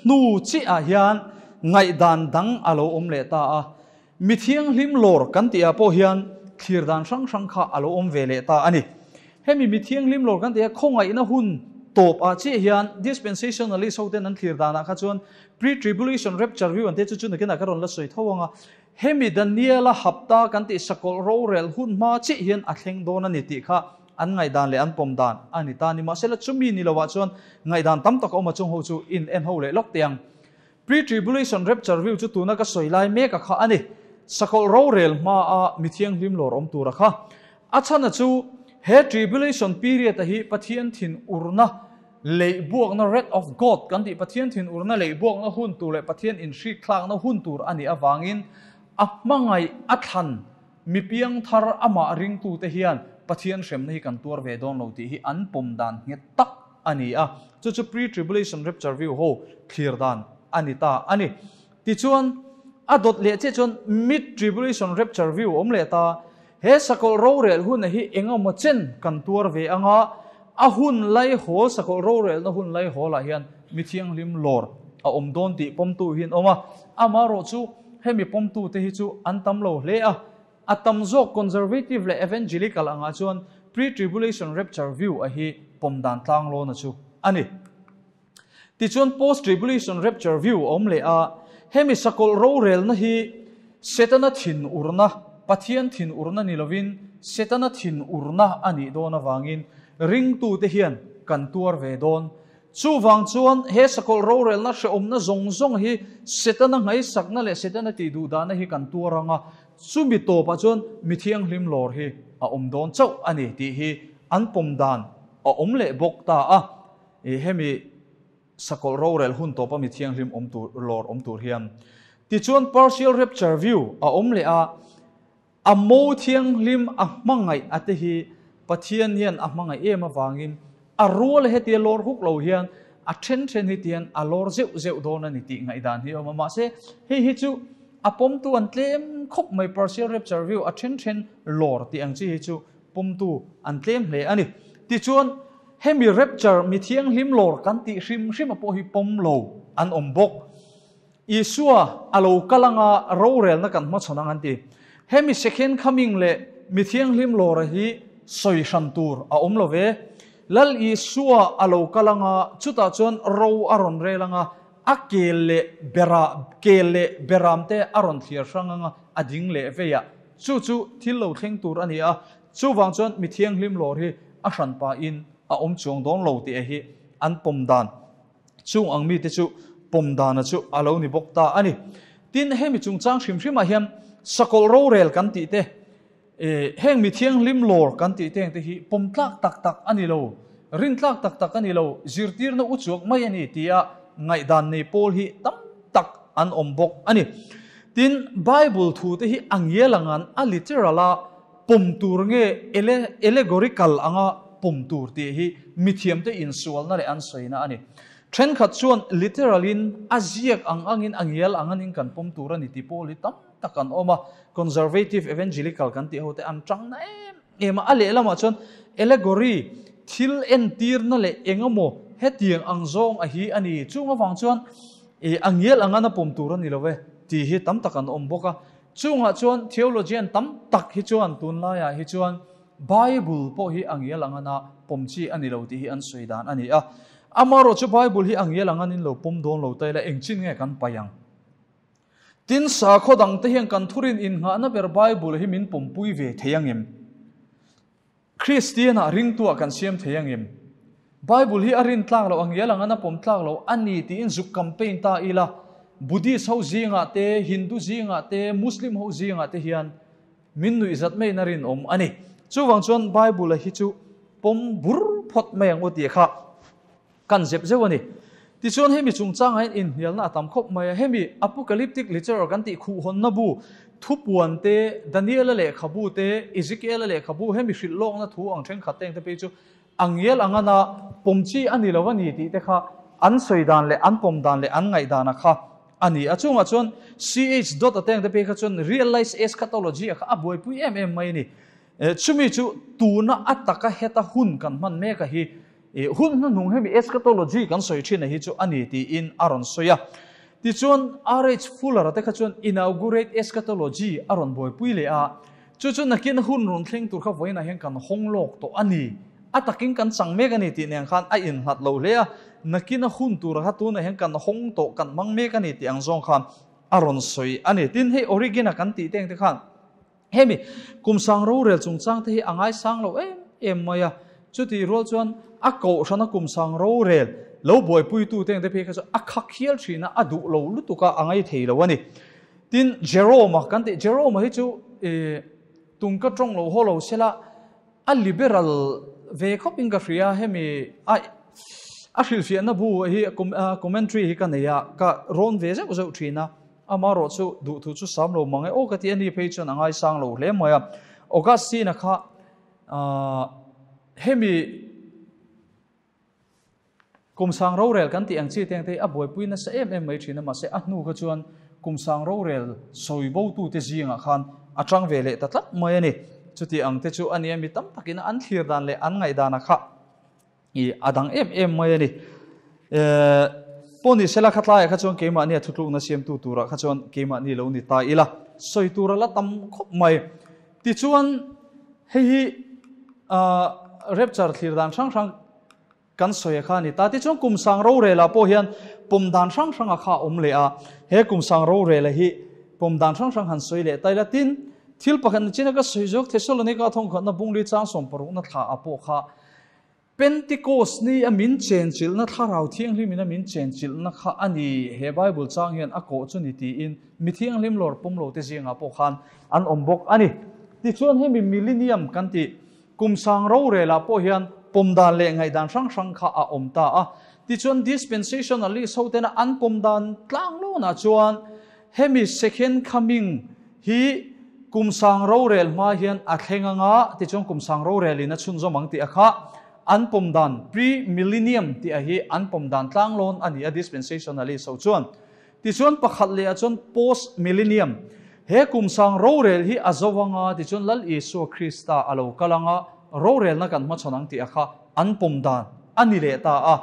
hnu chiah hian ngaihdan dang a lo awm leh ta a, mi thianghlim lawr kan tihah pawh hian thlir dan hrang hrang kha a lo awm ve leh ta a ni. Hemi mi thianghlim lawr kan tihah khawngaihna hun tawp ah chiah hian dispensationalist ho ten an thlir danah kha chuan pre-tribulation rapture view an tih chu chu nakinah ka rawn la sawi tho ang a, hemi Daniela hapta kan tih sakawlh rorel hun hma chiah hian a thleng dawn a ni tih kha An ngaihdan leh an pawm dan a ni ta. Nimahsela chumi ni lovah chuan ngaihdan tam tak a awm a, chung ho chu in en ho leh lawk teh ang. Pre-tribulation rapture view chu tuna ka sawi lai mek a kha a ni. Sakawlh rorel hmaa mi thianghlim lawr awm tur a kha. A chhan a chu he tribulation period a hi Pathian thin urna leih buakna wrath of God kan tih Pathian thin urna leih buakna hun tur leh Pathian inhrik thlakna hun tur a nih avangin a hmangaih a thlan Mi piangthar amah ringtute hian Pathian hremna hi kan tuar ve dawn lo tih hi an pawm dan nghet tak a ni a, chu chu pre-tribulation rapture view ho thlir dan a ni ta a ni. Tichuan, a dawt leh chiah chuan mid-tribulation rapture view a awm leh ta. He sakawlh rorel huna hi engemaw chen kan tuar ve ang a, a hun laihawl, sakawlh rorelna hun laihawlah hian mi thianghlim lawr a awm dawn tih pawmtu hi an awm a, amaherawhchu chu Hemi pawmtute hi chu an tam lo hle a, a tam zawk Conservative leh Evangelical angah chuan Pre-tribulation Rapture view a hi pawm dan tlanglawna chu a ni. Tichuan Post-tribulation Rapture view a awm leh a, hemi sakawlh rorelna hi Setana thinurna, Pathian thinurna ni lovin Setana thinurna a nih dawn avangin ringtute hian kan tuar ve dawn. Chuvang chuan he sakawlh rorelna hrehawmna zawng zawng hi Setana ngaihsakna leh Setana tih duhdahna hi kan tuar ang a, chumi tawpah chuan mi thianghlim lawr hi a awm dawn chauh a ni tih hi an pawm dan a awm leh bawk ta a. Hemi sakawlh rorel hun tawpa mi thianghlim awm tur lawr awm tur hian tichuan partial rapture view a awm leh a. A mo thianghlim a hmangaih a te hi Pathian hian a hmangaih em avangin a rual hetia lawr huk lo hian a then then hi tian a lawr zeuh zeuh dawn a ni tih ngaihdan hi a awm a. Mahse, hei hi chu a pawmtu an tlem khawp mai, partial rapture view a then then lawr tih ang chi hi chu pawmtu an tlem hle a ni. Tichuan, hemi rapture mi thianghlim lawr kan tih hrim hrim a pawh hi pawm lo an awm bawk. Isua a lo kal anga rorelna kan hmachhawn ang an ti. Hemi second coming leh mi thianghlim lawra hi sawi hran tur a awm lo ve. Lal Isua a lo kal anga chutah chuan ro a rawn rel anga a kel leh bera kel leh beram te a rawn thliar hrang anga a ding leh vei a. Chu chu thil lo thleng tur a ni a. Chuvang chuan mi thianghlim lawr hi a hran pahin a awm chuang dawn lo tih hi an pawm dan. Chung ang mite chu pawm dana chu a lo ni bawk ta a ni. Tin, hemi chungchang hrim hrimah hian sakawlh rorel kan tih te, heng mi thianghlim lawr kan tih te engte hi pawm tlak tak tak a ni lo, rin tlak tak tak a ni lo, zirtirna u chuak mai a ni tia ngaihdan nei pawl hi tam tak an awm bawk a ni. Tin, Bible thu te hi a ngial angan a literal a, Pawm tur nge allegorical anga pawm tur tih hi mithiamte insualna leh an sawina a ni. Thenkhat chuan literal in a ziak ang angin a ngial ang anin kan pawm tur a ni tih pawl hi tam tak an awm a, conservative evangelical kan tih ho te an tang na em em a, a lehlamah chuan allegory, thil entirna leh engemaw hetiang ang zawng a hi a ni. Chung avang chuan a ngial ang an a pawm tur a ni lo e tih hi tam tak an awm bawk a. Chungah chuan theologian tam tak hi chuan tunlaiah hi chuan Bible pawh hi a ngial ang ana pawm chi a ni lo tih hi an sawi dan a ni a. Amaherawhchu Bible hi a ngial ang anin lo pawm dawn lo ta ila engchin nge kan paih ang? Tin, sakhaw dangte hian kan thurin innghahna ber Bible hi min pawmpui ve thei ang em? Kristianah ringtuah kan siam thei ang em? Bible hi a rin tlak loh, a ngial ang ana pawm tlak loh a ni tiin zuk campaign ta ila, Buddhist ho zingah te, Hindu zingah te, Muslim ho zingah te hian Min nuih zat maiin a rinawm a ni. Chuvang chuan Bible-a hi chu pawm bur phawt mai ang u tih kha kan zep zeuh a ni. Tichuan hemi chungchangah hian inhnialna a tam khawp mai a. Hemi Apocalyptic literature kan tih khuhhawnna bu, thupuan te, Daniel-a lehkhabu te, Ezekiel-a lehkhabu, hemi hrilh lawkna thu ang thenkhat te engte phei chu a ngial ang ana pawm chi a ni lo a ni tih te kha an sawi dan leh an pawm dan leh an ngaihdana kha a ni. A chungah chuan CH dot a tengte phei kha chuan realize eschatology a kha a buaipui em em mai a ni. Chumi chu tuna a taka heta hun kan hman mek a hi hun hnuhnung hemi eschatology kan sawi thin a hi chu a ni tiin a rawn sawi a. Tichuan RH Fuller a te kha chuan inaugurate eschatology a rawn buaipui leh a. Chu chu nakin hun rawn thleng tur kha vawiinah hian kan hawng lawk tawh a ni. A takin kan chang mek a ni tih nen khan a inhlat lo hle a, nakina hun tura kha tunah hian kan hawng tawh, kan hmang mek a ni tih ang zawng khan a rawn sawi a ni. Tin, hei Origin-a kan tih te ang te khan hemi kum sang rorel chungchang te hi a ngaisang lo em em mai a, chutih rual chuan a kohhrana kum sang rorel lo buaipuitu te ang te phei kha chu a khak hial thin a, a duh lo lutuk a, a ngaithei lo a ni. Tin, Jerome-a kan tih, Jerome-a hi chu tung ka tawng lo haw lo sela a liberal ve khawp in ka hria, hemi a a hrilhfiahna bu hi commentary hi ka nei a, ka rawn ve zeuh zeuh thin a, amaherawh chu duhthu chu sam lo mang e aw ka ti a ni phei chuan a ngaisang lo hle mai a. Augustine-a kha hemi Kum sang rorel kan tih ang chi teng te hi a buaipui nasa em em mai thin a, mahse a hnu kha chuan kum sang rorel sawi botute zingah khan a tang ve leh ta tlat mai a ni. Chuti ang te chu a nia mi tam takin an thlir dan leh an ngaihdan a kha i a dang em em mai a ni. Pawh ni sela khatlaiah kha chuan keimahnia thutlukna siamtu turah kha chuan keimahni lo ni ta ila sawi tur a la tam khawp mai. Tichuan hei hi rapture thlir dan hrang hrang Kan sawi a kha a ni ta. Tichuan kum sang rorela pawh hian pawm dan hrang hrang a kha a awm leh a. He kum sang rorela hi pawm dan hrang hrang han sawi leh ta ila. Tin, thil pakhat ni chin a ka sawi zawk Thessalonika thawngkhatna bungli chang sawmparukna thla ah pawh kha Pentecost ni a min chenchilhna Thlarau Thianghlim in a min chenchilhna kha a ni. He Bible chang hian a kawh chu ni tiin mi thianghlim lawr pawm lo te zingah pawh khan an awm bawk a ni. Tichuan hemi millennium kan tih Kum sang rorelah pawh hian pawm dan leh ngaihdan hrang hrang kha a awm ta a. Tichuan dispensationalist ho tena an pawm dan tlang lawnah chuan hemi second coming hi kum sang rorel hma hian a thleng anga tichuan kum sang rorelin a chhunzawm ang tih a kha an pawm dan pre-millennium tih a hi an pawm dan tlang lawn a ni a dispensationalist ho chuan. Tichuan pakhat leh ah chuan post millennium, he kum sang rorel hi a zo anga tichuan Lal Isua Krista a lo kal anga rorelna kan hmachhawn ang tih a kha an pawm dan a ni leh ta a.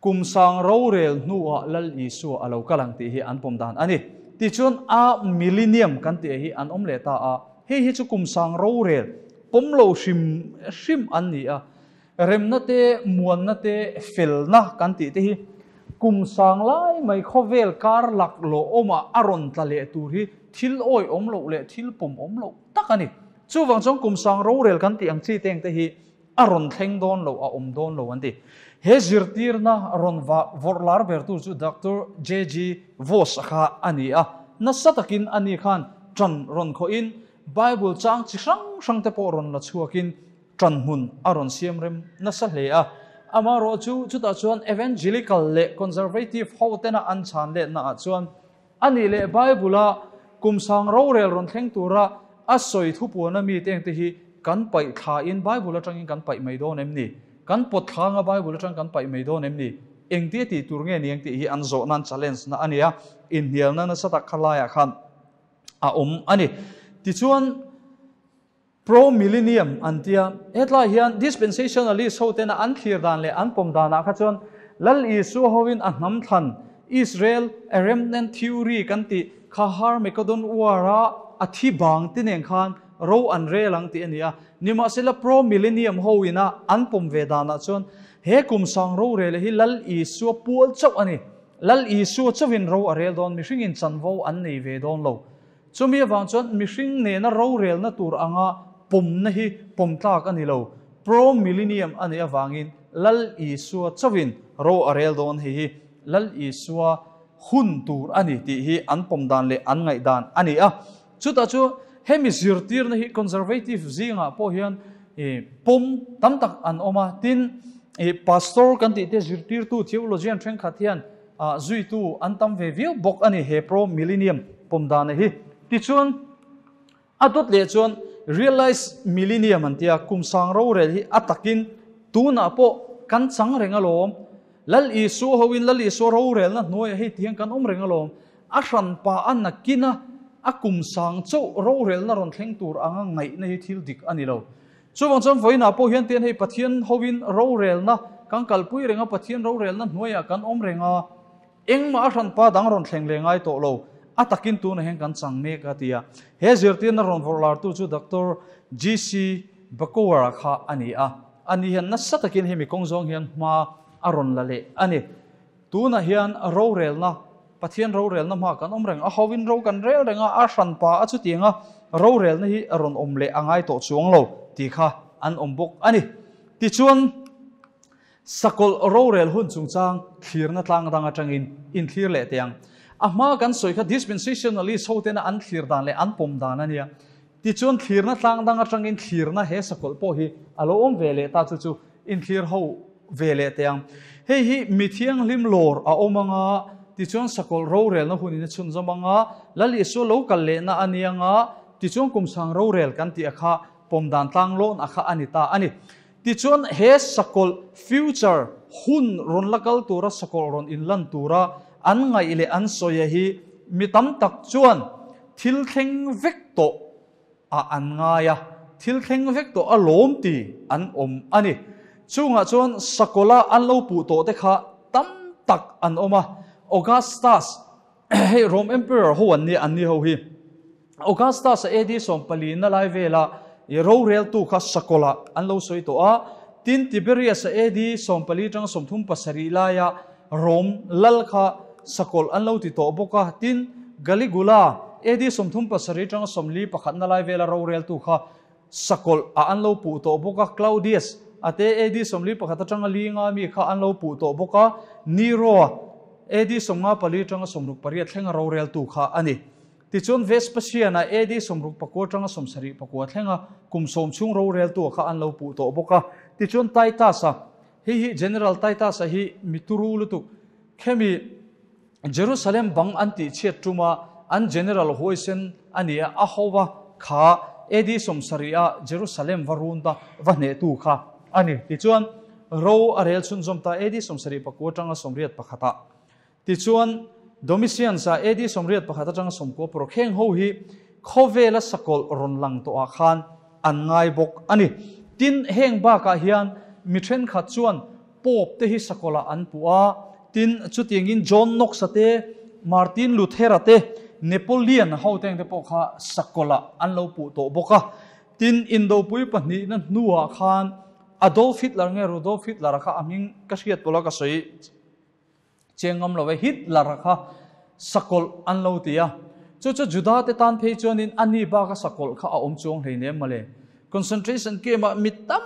Kum sang rorel hnuah Lal Isua a lo kal ang tih hi an pawm dan a ni. Tichuan a millennium kan tih hi an awm leh ta a, hei hi chu kum sang rorel pawm lo hrim hrim an ni a. Remna te, muanna te, felna kan tih te hi kum sang lai mai khawvel kar lak lawh awmah a rawn tla leh tur hi thil awi awm loh leh thil pawm awm loh tak a ni. Chuvang chuan kum sang rorel kan tih ang chi teng te hi a rawn thleng dawn lo, a awm dawn lo an ti. He zirtirna rawn vawrh lar ber tur chu Doctor JG Vos a kha a ni a, nasa takin ani khan ṭan rawn khawhin Bible chang chi hrang hrang te pawh rawn la chhuakin Ṭan hmun a rawn siam rem nasa hle a. Amaherawh chu chutah chuan Evangelical leh Conservative ho tena an chhan letnaah chuan a nih leh Bible-a kum sang rorel rawn thleng tura a sawi thupuana mite engte hi kan paih thlain Bible atangin kan paih mai dawn em ni? Kan pawt thlanga Bible atang kan paih mai dawn em ni? Engtia tih tur nge ni ang tih hi an zawh nan challenge na a ni a, inhnialna nasa tak kha laiah khan a awm a ni. Tichuan, Pro-millennium an tia, hetlai hian dispensationalist ho tena an thlir dan leh an pawm danah kha chuan Lal Isua hoin a hnam thlan Israel a remnant theory kan tih kha Har-Mekodon War-a a thi bang te nen khan ro an rel ang tih a ni a. Nimahsela pro-millennium ho ina an pawm ve danah chuan he kum sang rorel hi Lal Isua pual chauh a ni. Lal Isua chauhin ro a rel dawn, mihringin chanvo an nei ve dawn lo. Chumi avang chuan mihring nena rorelna tur anga pawmna hi pawm tlak a ni lo. Pro-millennium a nih avangin Lal Isua chauhin ro a rel dawn hei hi Lal Isua hun tur a ni tih hi an pawm dan leh an ngaih dan a ni a. Chutah chu hemi zirtirna hi conservative zingah pawh hian pawm tam tak an awm a. Tin, pastor kan tih te zirtirtu theologian thenkhat hian zuitu an tam ve viau bawk a ni he pro-millennium pawm dana hi. Tichuan, a dawt leh chuan realize millennium an tia, kum sang rorel hi a takin tunah pawh kan chang reng alawm. Lal Isua hoin Lal Isua rorelna hnuaiah hei tiang kan awm reng alawm. A hranpa a nakin a, a kum sang chauh rorelna rawn thleng tur anga ngaihna hi thil dik a ni lo. Chuvang chuan vawiinah pawh hian tian hei Pathian hoin rorelna kan kalpui reng a, Pathian rorelna hnuaiah kan awm reng a, engmah a hranpa dang rawn thleng leh ngai tawh lo, a takin tunah hian kan chang mek a ti a. He zirtirna rawn vawrh lartu chu Doctor GC Bakower-a kha a ni a, ani hian nasa takin hemi kawng zawng hian hma a rawn la leh a ni. Tunah hian rorelna, Pathian rorelna hma kan awm reng, a hoin ro kan rel reng a, a hranpa a chutiang a, rorelna hi a rawn awm leh a ngai tawh chuang lo tih kha an awm bawk a ni. Tichuan, sakawlh rorel hun chungchang thlirna tlang dang atangin inthlir leh teh ang. A hma kan sawi kha dispensationalist ho tena an thlir dan leh an pawm dan a nia. Tichuan, thlirna tlang dang atangin thlirna he sakawlh pawh hi a lo awm ve leh ta chu chu inthlir ho ve leh teh ang. Hei hi mi thianghlim lawr a awm anga, tichuan sakawlh rorelna hunin a chhunzawm anga, Lal Isua lo kal lehna a ni anga, tichuan kum sang rorel kan tih a kha pawm dan tlang lawn a kha a ni ta a ni. Tichuan he sakawlh future hun rawn la kal tura sakawlh rawn inlan tura an ngaih leh an sawi a hi mi tam tak chuan thil thleng vek tawh a an ngai a, thil thleng vek tawh a lawm ti an awm a ni. Chungah chuan sakawlha an lo puh tawh te kha tam tak an awm a, Augustus, hei Rome Emperor ho an nia, an ni ho hi. Augustus a AD 14 na lai vela i roreltu kha sakawlha an lo sawi tawh a, tin Tiberius a AD 14 tang 37 laia Rome lal kha sakawlh an lo ti tawh bawk a, tin, Caligula, AD 37 atanga 41 na lai vela roreltu kha sakawlh ah an lo puh tawh bawk a, Claudius a te AD 41 atanga li nga mi kha an lo puh tawh bawk a, Nero a AD 54 atanga 68 thlenga roreltu kha a ni. Tichuan Vespasian a AD 64 atanga 74 thlenga kum sawm chhung roreltu kha an lo puh tawh bawk a, tichuan Titus a Hei hi General Titus-a hi mi turu lutuk. Khemi Jerusalem bang an tih chhiat tuma an General huaisen a ni a, a hova kha AD 70 a Jerusalem va run ta va hnehtu kha a ni. Tichuan ro a rel chhunzawm ta AD 74 atanga 81 ah. Tichuan Domitians-a AD 81 atanga 90 pawh kheng ho hi khawvela sakawlh rawn lang tawhah khan an ngai bawk a ni. Tin, heng bakah hian mi thenkhat chuan Pope te hi sakawlhah an puh a, tin, chutiangin John Knox-a te, Martin Luther-a te, Napoleon ho te ang te pawh kha sakawlhah an lo puh tawh bawk a. Tin, Indopui pahnihna hnuah khan Adolf Hitler nge Rudolf Hitler-a kha a hming ka hriat pawlh a ka sawi. Chiang ngam lo e, Hitler kha sakawlh an lo ti a. Chu chu Juda te tan phei chuanin a ni baka sakawlh kha a awm chuang hleinem mawle. Concentration camp ah mi tam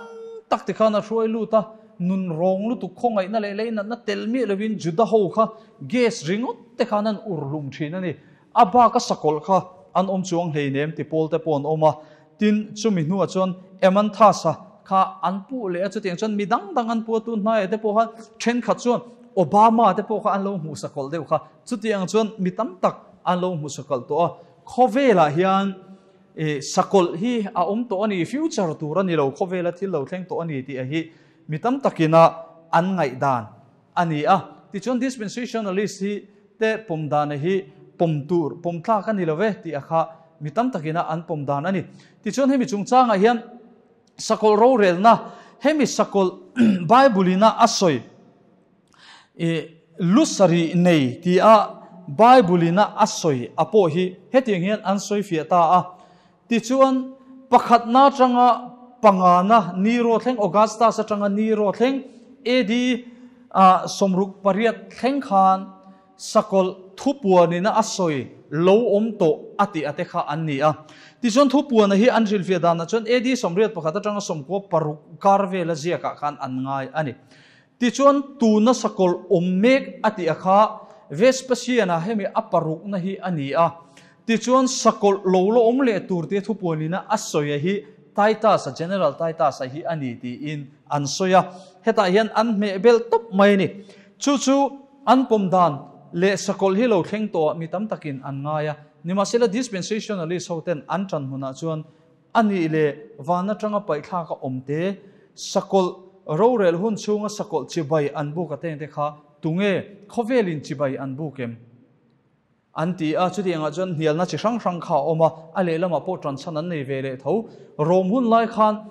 tak ti khan a hruai lut a, nun rawng lutuk khawngaihna leh leinatna tel miah lovin Juda ho kha gas ringawt te khan an ur hlum thin a ni. A baka sakawlh kha an awm chuang hleinem ti pawl te pawh an awm a. Tin, chumi hnuah chuan Emanthas-a kha an puh leh a, chutiang chuan mi dang dang an puh a, tun hnaiah te pawh khan thenkhat chuan Obama te pawh kha an lo hmuh sakawlh deuh kha, chutiang chuan mi tam tak an lo hmu sakawlh tawh a. Khawvelah hian sakawlh hi a awm tawh a ni, future tur a ni lo, khawvela thil lo thleng tawh a ni tih hi. mi tam takina an ngaihdan a ni a. Tichuan dispensationalist hi te pawm dan hi pawm tur, pawm tlak a ni lo ve tih a kha mi tam takina an pawm dan a ni. Tichuan hemi chungchangah hian sakawlh rorelna, hemi sakawlh Bible ina a sawi lu sarih nei tia Bible ina a sawi a pawh hi hetiang hian an sawi fiah ta a. Tichuan, pakhatna atanga pangana Nero thleng, Augustus atanga Nero thleng, AD 68 thleng khan sakawlh thupuanina a sawi lo awm tawh a tih ate kha an ni a. Tichuan thupuana hi an hrilhfiah danah chuan AD 81 atanga 96 kar vela ziakah khan an ngai a ni. Tichuan tuna sakawlh awm mek a tih a kha Vespasian-a hemi a parukna hi a ni a. Tichuan sakawlh lo la awm leh tur tia thupuanina a sawi a hi Titus-a, General Titus-a hi a ni tiin an sawi a. Hetah hian an hmeh bel tawp mai a ni. Chu chu an pawm dan leh sakawlh hi lo thleng tawhah mi tam takin an ngai a. Nimahsela Dispensationalist hoten an ṭan hmunah chuan a nih leh van aṭanga paihthlak a awm te, sakawlh rorel hun chhunga sakawlh chibai an buk a tengte kha tunge khawvelin chibai an buk em? An ti a, chutiangah chuan hnialna chi hrang hrang kha a awm a, a lehlamah pawh ṭanchhan an nei ve leh tho. Rom hun lai khan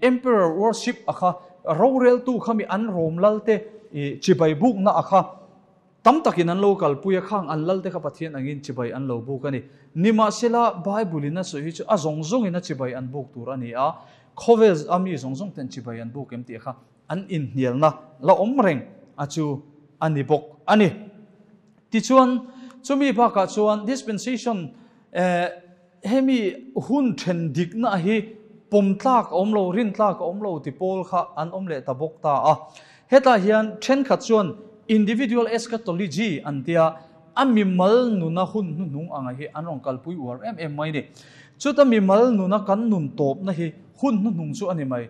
Emperor worship a kha, roreltu kha mi an Rom lalte chibai bukna a kha tam takin an lo kalpui a, khang an lalte kha Pathian angin chibai an lo buk a ni. Nimahsela, Bible in a sawi hi chu a zawng zawngin a chibai an buk tur a ni a, khawvel a mi zawng zawng ten chibai an buk em tih kha an inhnialna la awm reng a chu a ni bawk a ni. Tichuan, chumi bakah chuan dispensation hemi hun then dikna hi pawm tlak a awm lo, rin tlak a awm lo ti pawl kha an awm leh ta bawk ta a. Hetah hian thenkhat chuan individual eschatology an tia, a mimal nuna hun hnuhnung anga hi an rawn kalpui uar em em mai ni. Chuta mimal nuna kan nun tawpna hi hun hnuhnung chu a ni mai.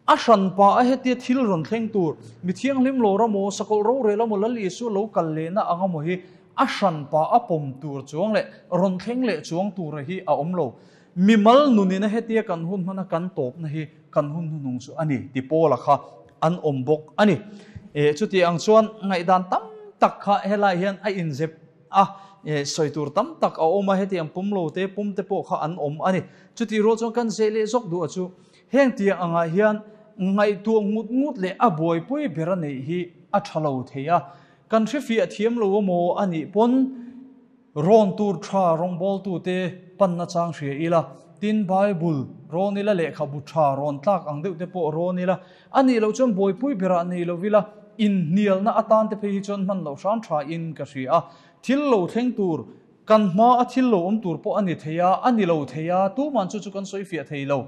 A hranpa a hetia thil rawn thleng tur, mi thianghlim lo ramaw, sakawlh rorel amaw, Lal Isua lo kal lehna ang amaw hi a hranpa a pawm tur chuang leh rawn thleng leh chuang tura hi a awm lo. Mimal nunin a hetia kan hun hmana kan tawpna hi kan hun hnuhnung chu a ni ti Paula kha an awm bawk a ni. E, chuti ang chuan ngaihdan tam tak kha helai hian a inzep a, e, sawi tur tam tak a awm a, hetiang pum lo te, pum te pawh kha an awm a ni. Chutih rual chuan kan zeh leh zawk duh a chu Heng tiang angah hian ngaihtuah ngut ngut leh a buaipui ber a neih hi a tha lo thei a, kan hrefiah thiam lo amaw a nih pawn rawn tur tha rawngbawltute panna chang hria ila, tin Bible rawn ila, lehkhabu tha rawn tlak ang deuh te pawh rawn ila, a nih loh chuan buaipui berah nei lo ila, inhnialna atan te phei hi chuan hman loh hram tha in ka hria a, thil lo thleng tur Kan hma a thil lo awm tur pawh a ni thei a, a ni lo thei a, tuman chu chu kan sawi fiah thei lo.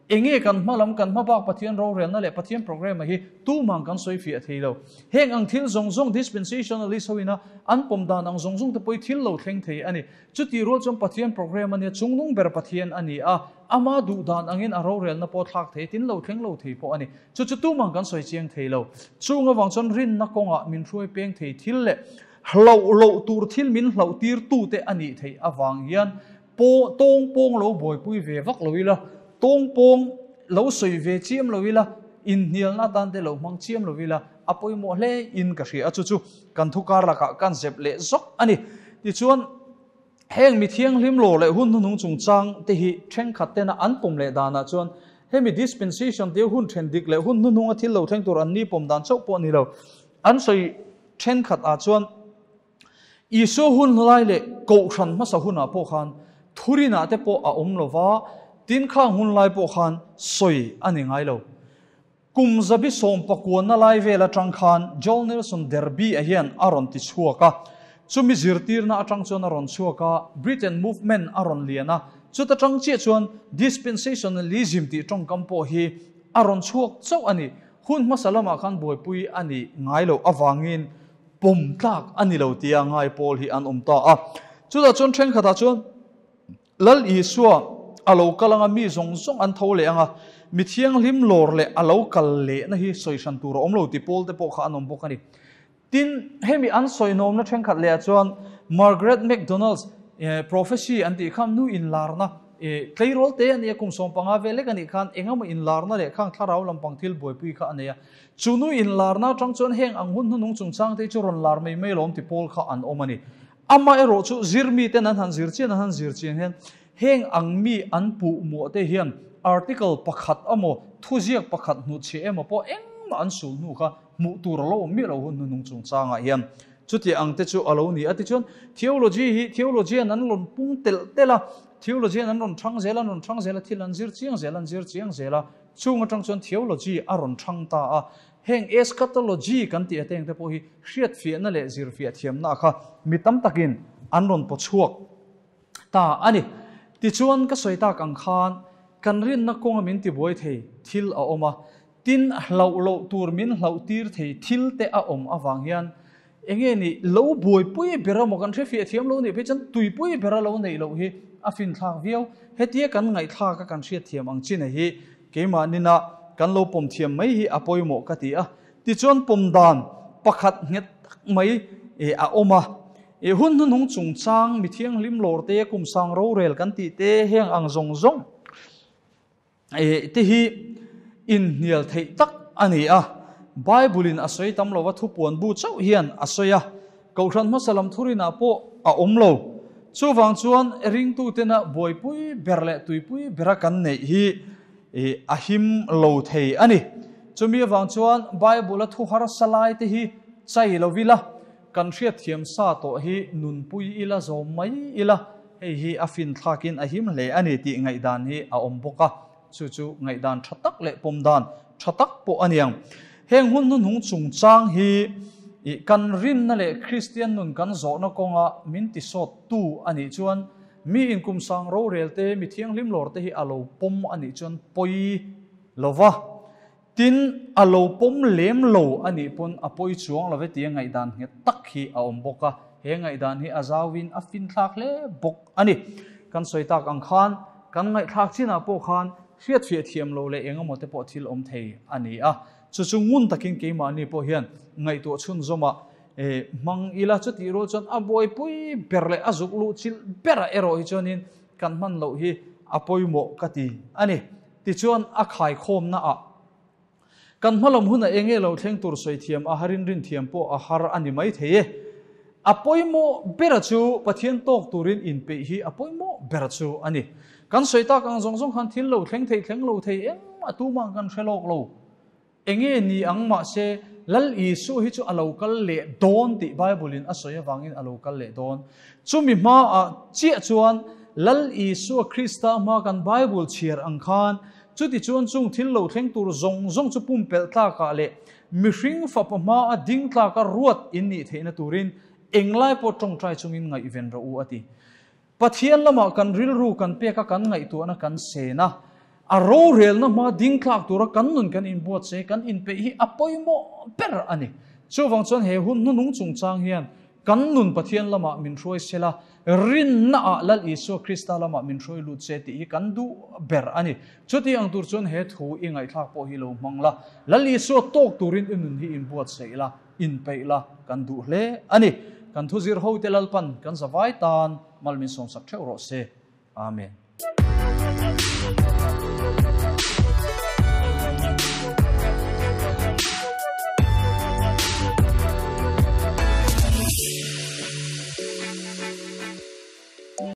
Enge kan hma lam, kan hma bak Pathian rorelna leh Pathian programme hi tuman kan sawi fiah thei lo. Heng ang thil zawng zawng dispensationalist ho ina an pawm dan ang zawng zawng te pawh hi thil lo thleng thei a ni. Chutih rual chuan Pathian programme a nia, chungnung ber Pathian a ni a, ama duh dan angin a rorelna pawh thlak thei tin lo thleng lo thei pawh a ni. Chu chu tuman kan sawi chiang thei lo. Chung avang chuan rinna kawngah min hruai peng thei thil leh Hlauh loh tur thil min hlauh tir tute a nih theih avang hian pawh tawng pawng lo buaipui ve vak lo ila, tawng pawng lo sawi ve chiam lo ila, inhnialna atan te lo hmang chiam lo ila, a pawimawh hle in ka hria a, chu chu kan thu kar lakah kan zep leh zawk a ni. Tichuan, heng mi thianghlim lo leh hun hnuhnung chungchang te hi thenkhat tena an pawm leh danah chuan hemi dispensation te hun then dik leh hun hnuhnunga thil lo thleng tur an ni pawm dan chauh pawh a ni lo. An sawi thenkhat ah chuan Isua hun lai leh Kohhran hmasa hunah pawh khan thurinah te pawh a awm lo va, tin khang hun lai pawh khan sawi a ni ngai lo. Kum zabi sawm pakuanna lai vel atang khan Joel Nelson Derby a hian a rawn ti chhuak a, chumi zirtirna atang chuan a rawn chhuak a, Britain Movement a rawn lian a, chuta tang chiah chuan Dispensationalism tih tawngkam pawh hi a rawn chhuak chauh a ni. Hun hmasa lamah khan buaipui a nih ngai loh avangin pawm tlak a ni lo tia ngai pawl hi an awm ta a. Chutah chuan thenkhatah chuan Lal Isua a lo kal anga mi zawng zawng an tho leh anga mi thianghlim lawr leh a lo kal lehna hi sawi hran tur a awm lo ti pawl te pawh kha an awm bawk a ni. Tin, hemi an sawihnawmna thenkhat lehah chuan Margaret MacDonald's prophecy an tih kha nu inlarna. Tleirawl te a nia, kum 15 vel lek a nih khan engemaw inlarna leh khang thlarau lampang thil buaipui kha a nei a. Chu nu inlarna atang chuan heng ang hun hnunung chungchang te hi chu rawn lar mai mai lawm ti pawl kha an awm a ni. Amaherawh chu zirmi ten an han zir chian an han zir chian hian heng ang mi an puh muah te hian article pakhat emaw thuziak pakhat hnutchhiah emaw pawh engmah an sul hnu kha hmuh tur a lo awm miah lo hun hnunung chungchangah hian. Chuti ang te chu a lo ni a. Tichuan, theology hi theologian an rawn pung telh telh a, theologian an rawn thang zel, an rawn thang zel a, thil an zir chiang zel, an zir chiang zel a, chung atang chuan theology a rawn thang ta a. Heng eschatology kan tih ateng te pawh hi hriatfiahna leh zirfiah thiamna kha mi tam takin an rawn paw chhuak ta a ni. Tichuan, ka sawi tak ang khan kan rinna kawnga min tibuai thei thil a awm a, Tin, hlauh loh tur min hlauh tir thei thil te a awm avang hian enge ni lo buaipui ber emaw kan hrefiah thiam lo nih phei chuan tuipui ber a lo neih loh hi a finthlak viau. Hetia kan ngaihthlak a kan hriatthiam ang chin hi keimah nina kan lo pawm thiam mai hi a pawimawh ka ti a. Tichuan pawm dan pakhat nghet tak mai a awm a. Hun hnuhnung chungchang mithianghlim lawr te, kumsang rorel kan tih te heng ang zawng zawng te hi inhnial theih tak a ni a. Bible-in a sawi tam lova thupuan bu chauh hian a sawi a, Kohhran hmasa lam thurinah pawh a awm lo. Chuvang chuan ringtutena buaipui ber leh tuipui bera kan neih hi a him lo thei a ni. Chumi avang chuan Bible-a thu harsa lai te hi chai lo ila, Kan hriatthiam sa tawh hi nunpui ila zawm mai ila, hei hi a finthlakin a him hle a ni tih ngaihdan hi a awm bawk a, chu chu ngaihdan tha tak leh pawm dan tha tak pawh a niang. Heng hun hnuhnung chungchang hi kan rinna leh Kristian nun kan zawhna kawnga min tisawttu a nih chuan mi inkumsang rorel te, mi thianghlim lawr te hi a lo pawm a nih chuan pawi lova. Tin, a lo pawm lem lo a nih pawn a pawi chuang lo ve tia ngaihdan nghet tak hi a awm bawk a, he ngaihdan hi a zauin a finthlak hle bawk a ni. Kan sawi tak ang khan, kan ngaihthlak chinah pawh khan hriatfiah thiam lo leh eng emaw te pawh thil awm thei a ni a, chu chu ngun takin keimahni pawh hian ngaihtuah chhunzawmah hmang ila, chutih rual chuan a buaipui ber leh a zuk luh chilh berah erawh hi chuanin kan hman loh hi a pawimawh ka ti a ni. Tichuan a khaikhawmna ah kan hmalam hun a enge lo thleng tur sawi thiam a harin rin thiam pawh a har a ni mai thei e. A pawimawh bera chu Pathian tawk turin inpeih hi a pawimawh bera chu a ni. Kan sawi tak ang zawng zawng khan thil lo thleng thei thleng lo thei engmah tumah kan hre lawk lo. Enge ni ang mahse Lal Isua hi chu a lo kal leh dawn tih Bible in a sawi avangin a lo kal leh dawn. Chumi hmaah chiah chuan Lal Isua Krista hma kan Bible chhiar ang khan chuti chuan chung thil lo thleng tur zawng zawng chu pumpelh tlakah leh mihring fapa hmaa ding tlaka ruat in nih theihna turin englai pawh tawngtai chungin ngaihven rawh u a ti. Pathian lamah kan rilru kan pek a, kan ngaihtuahna kan sen a, a rorelna hma ding tlak tura kan nun kan inbuatsaih, kan inpeih hi a pawimawh ber a ni. Chuvang chuan he hun hnunung chungchang hian kan nun Pathian lamah min hruai sela, rinnaah Lal Isua Krista lamah min hruai lut se tih hi kan duh ber a ni. Chuti ang tur chuan he thu i ngaihthlak pawh hi lo hmang la, Lal Isua tawk turin i nun hi inbuatsaih la, Inpeih la kan duh hle a ni. Kan thuzir hote Lalpan kan zavai tan mal min sawmsak theuh rawh se. Amen.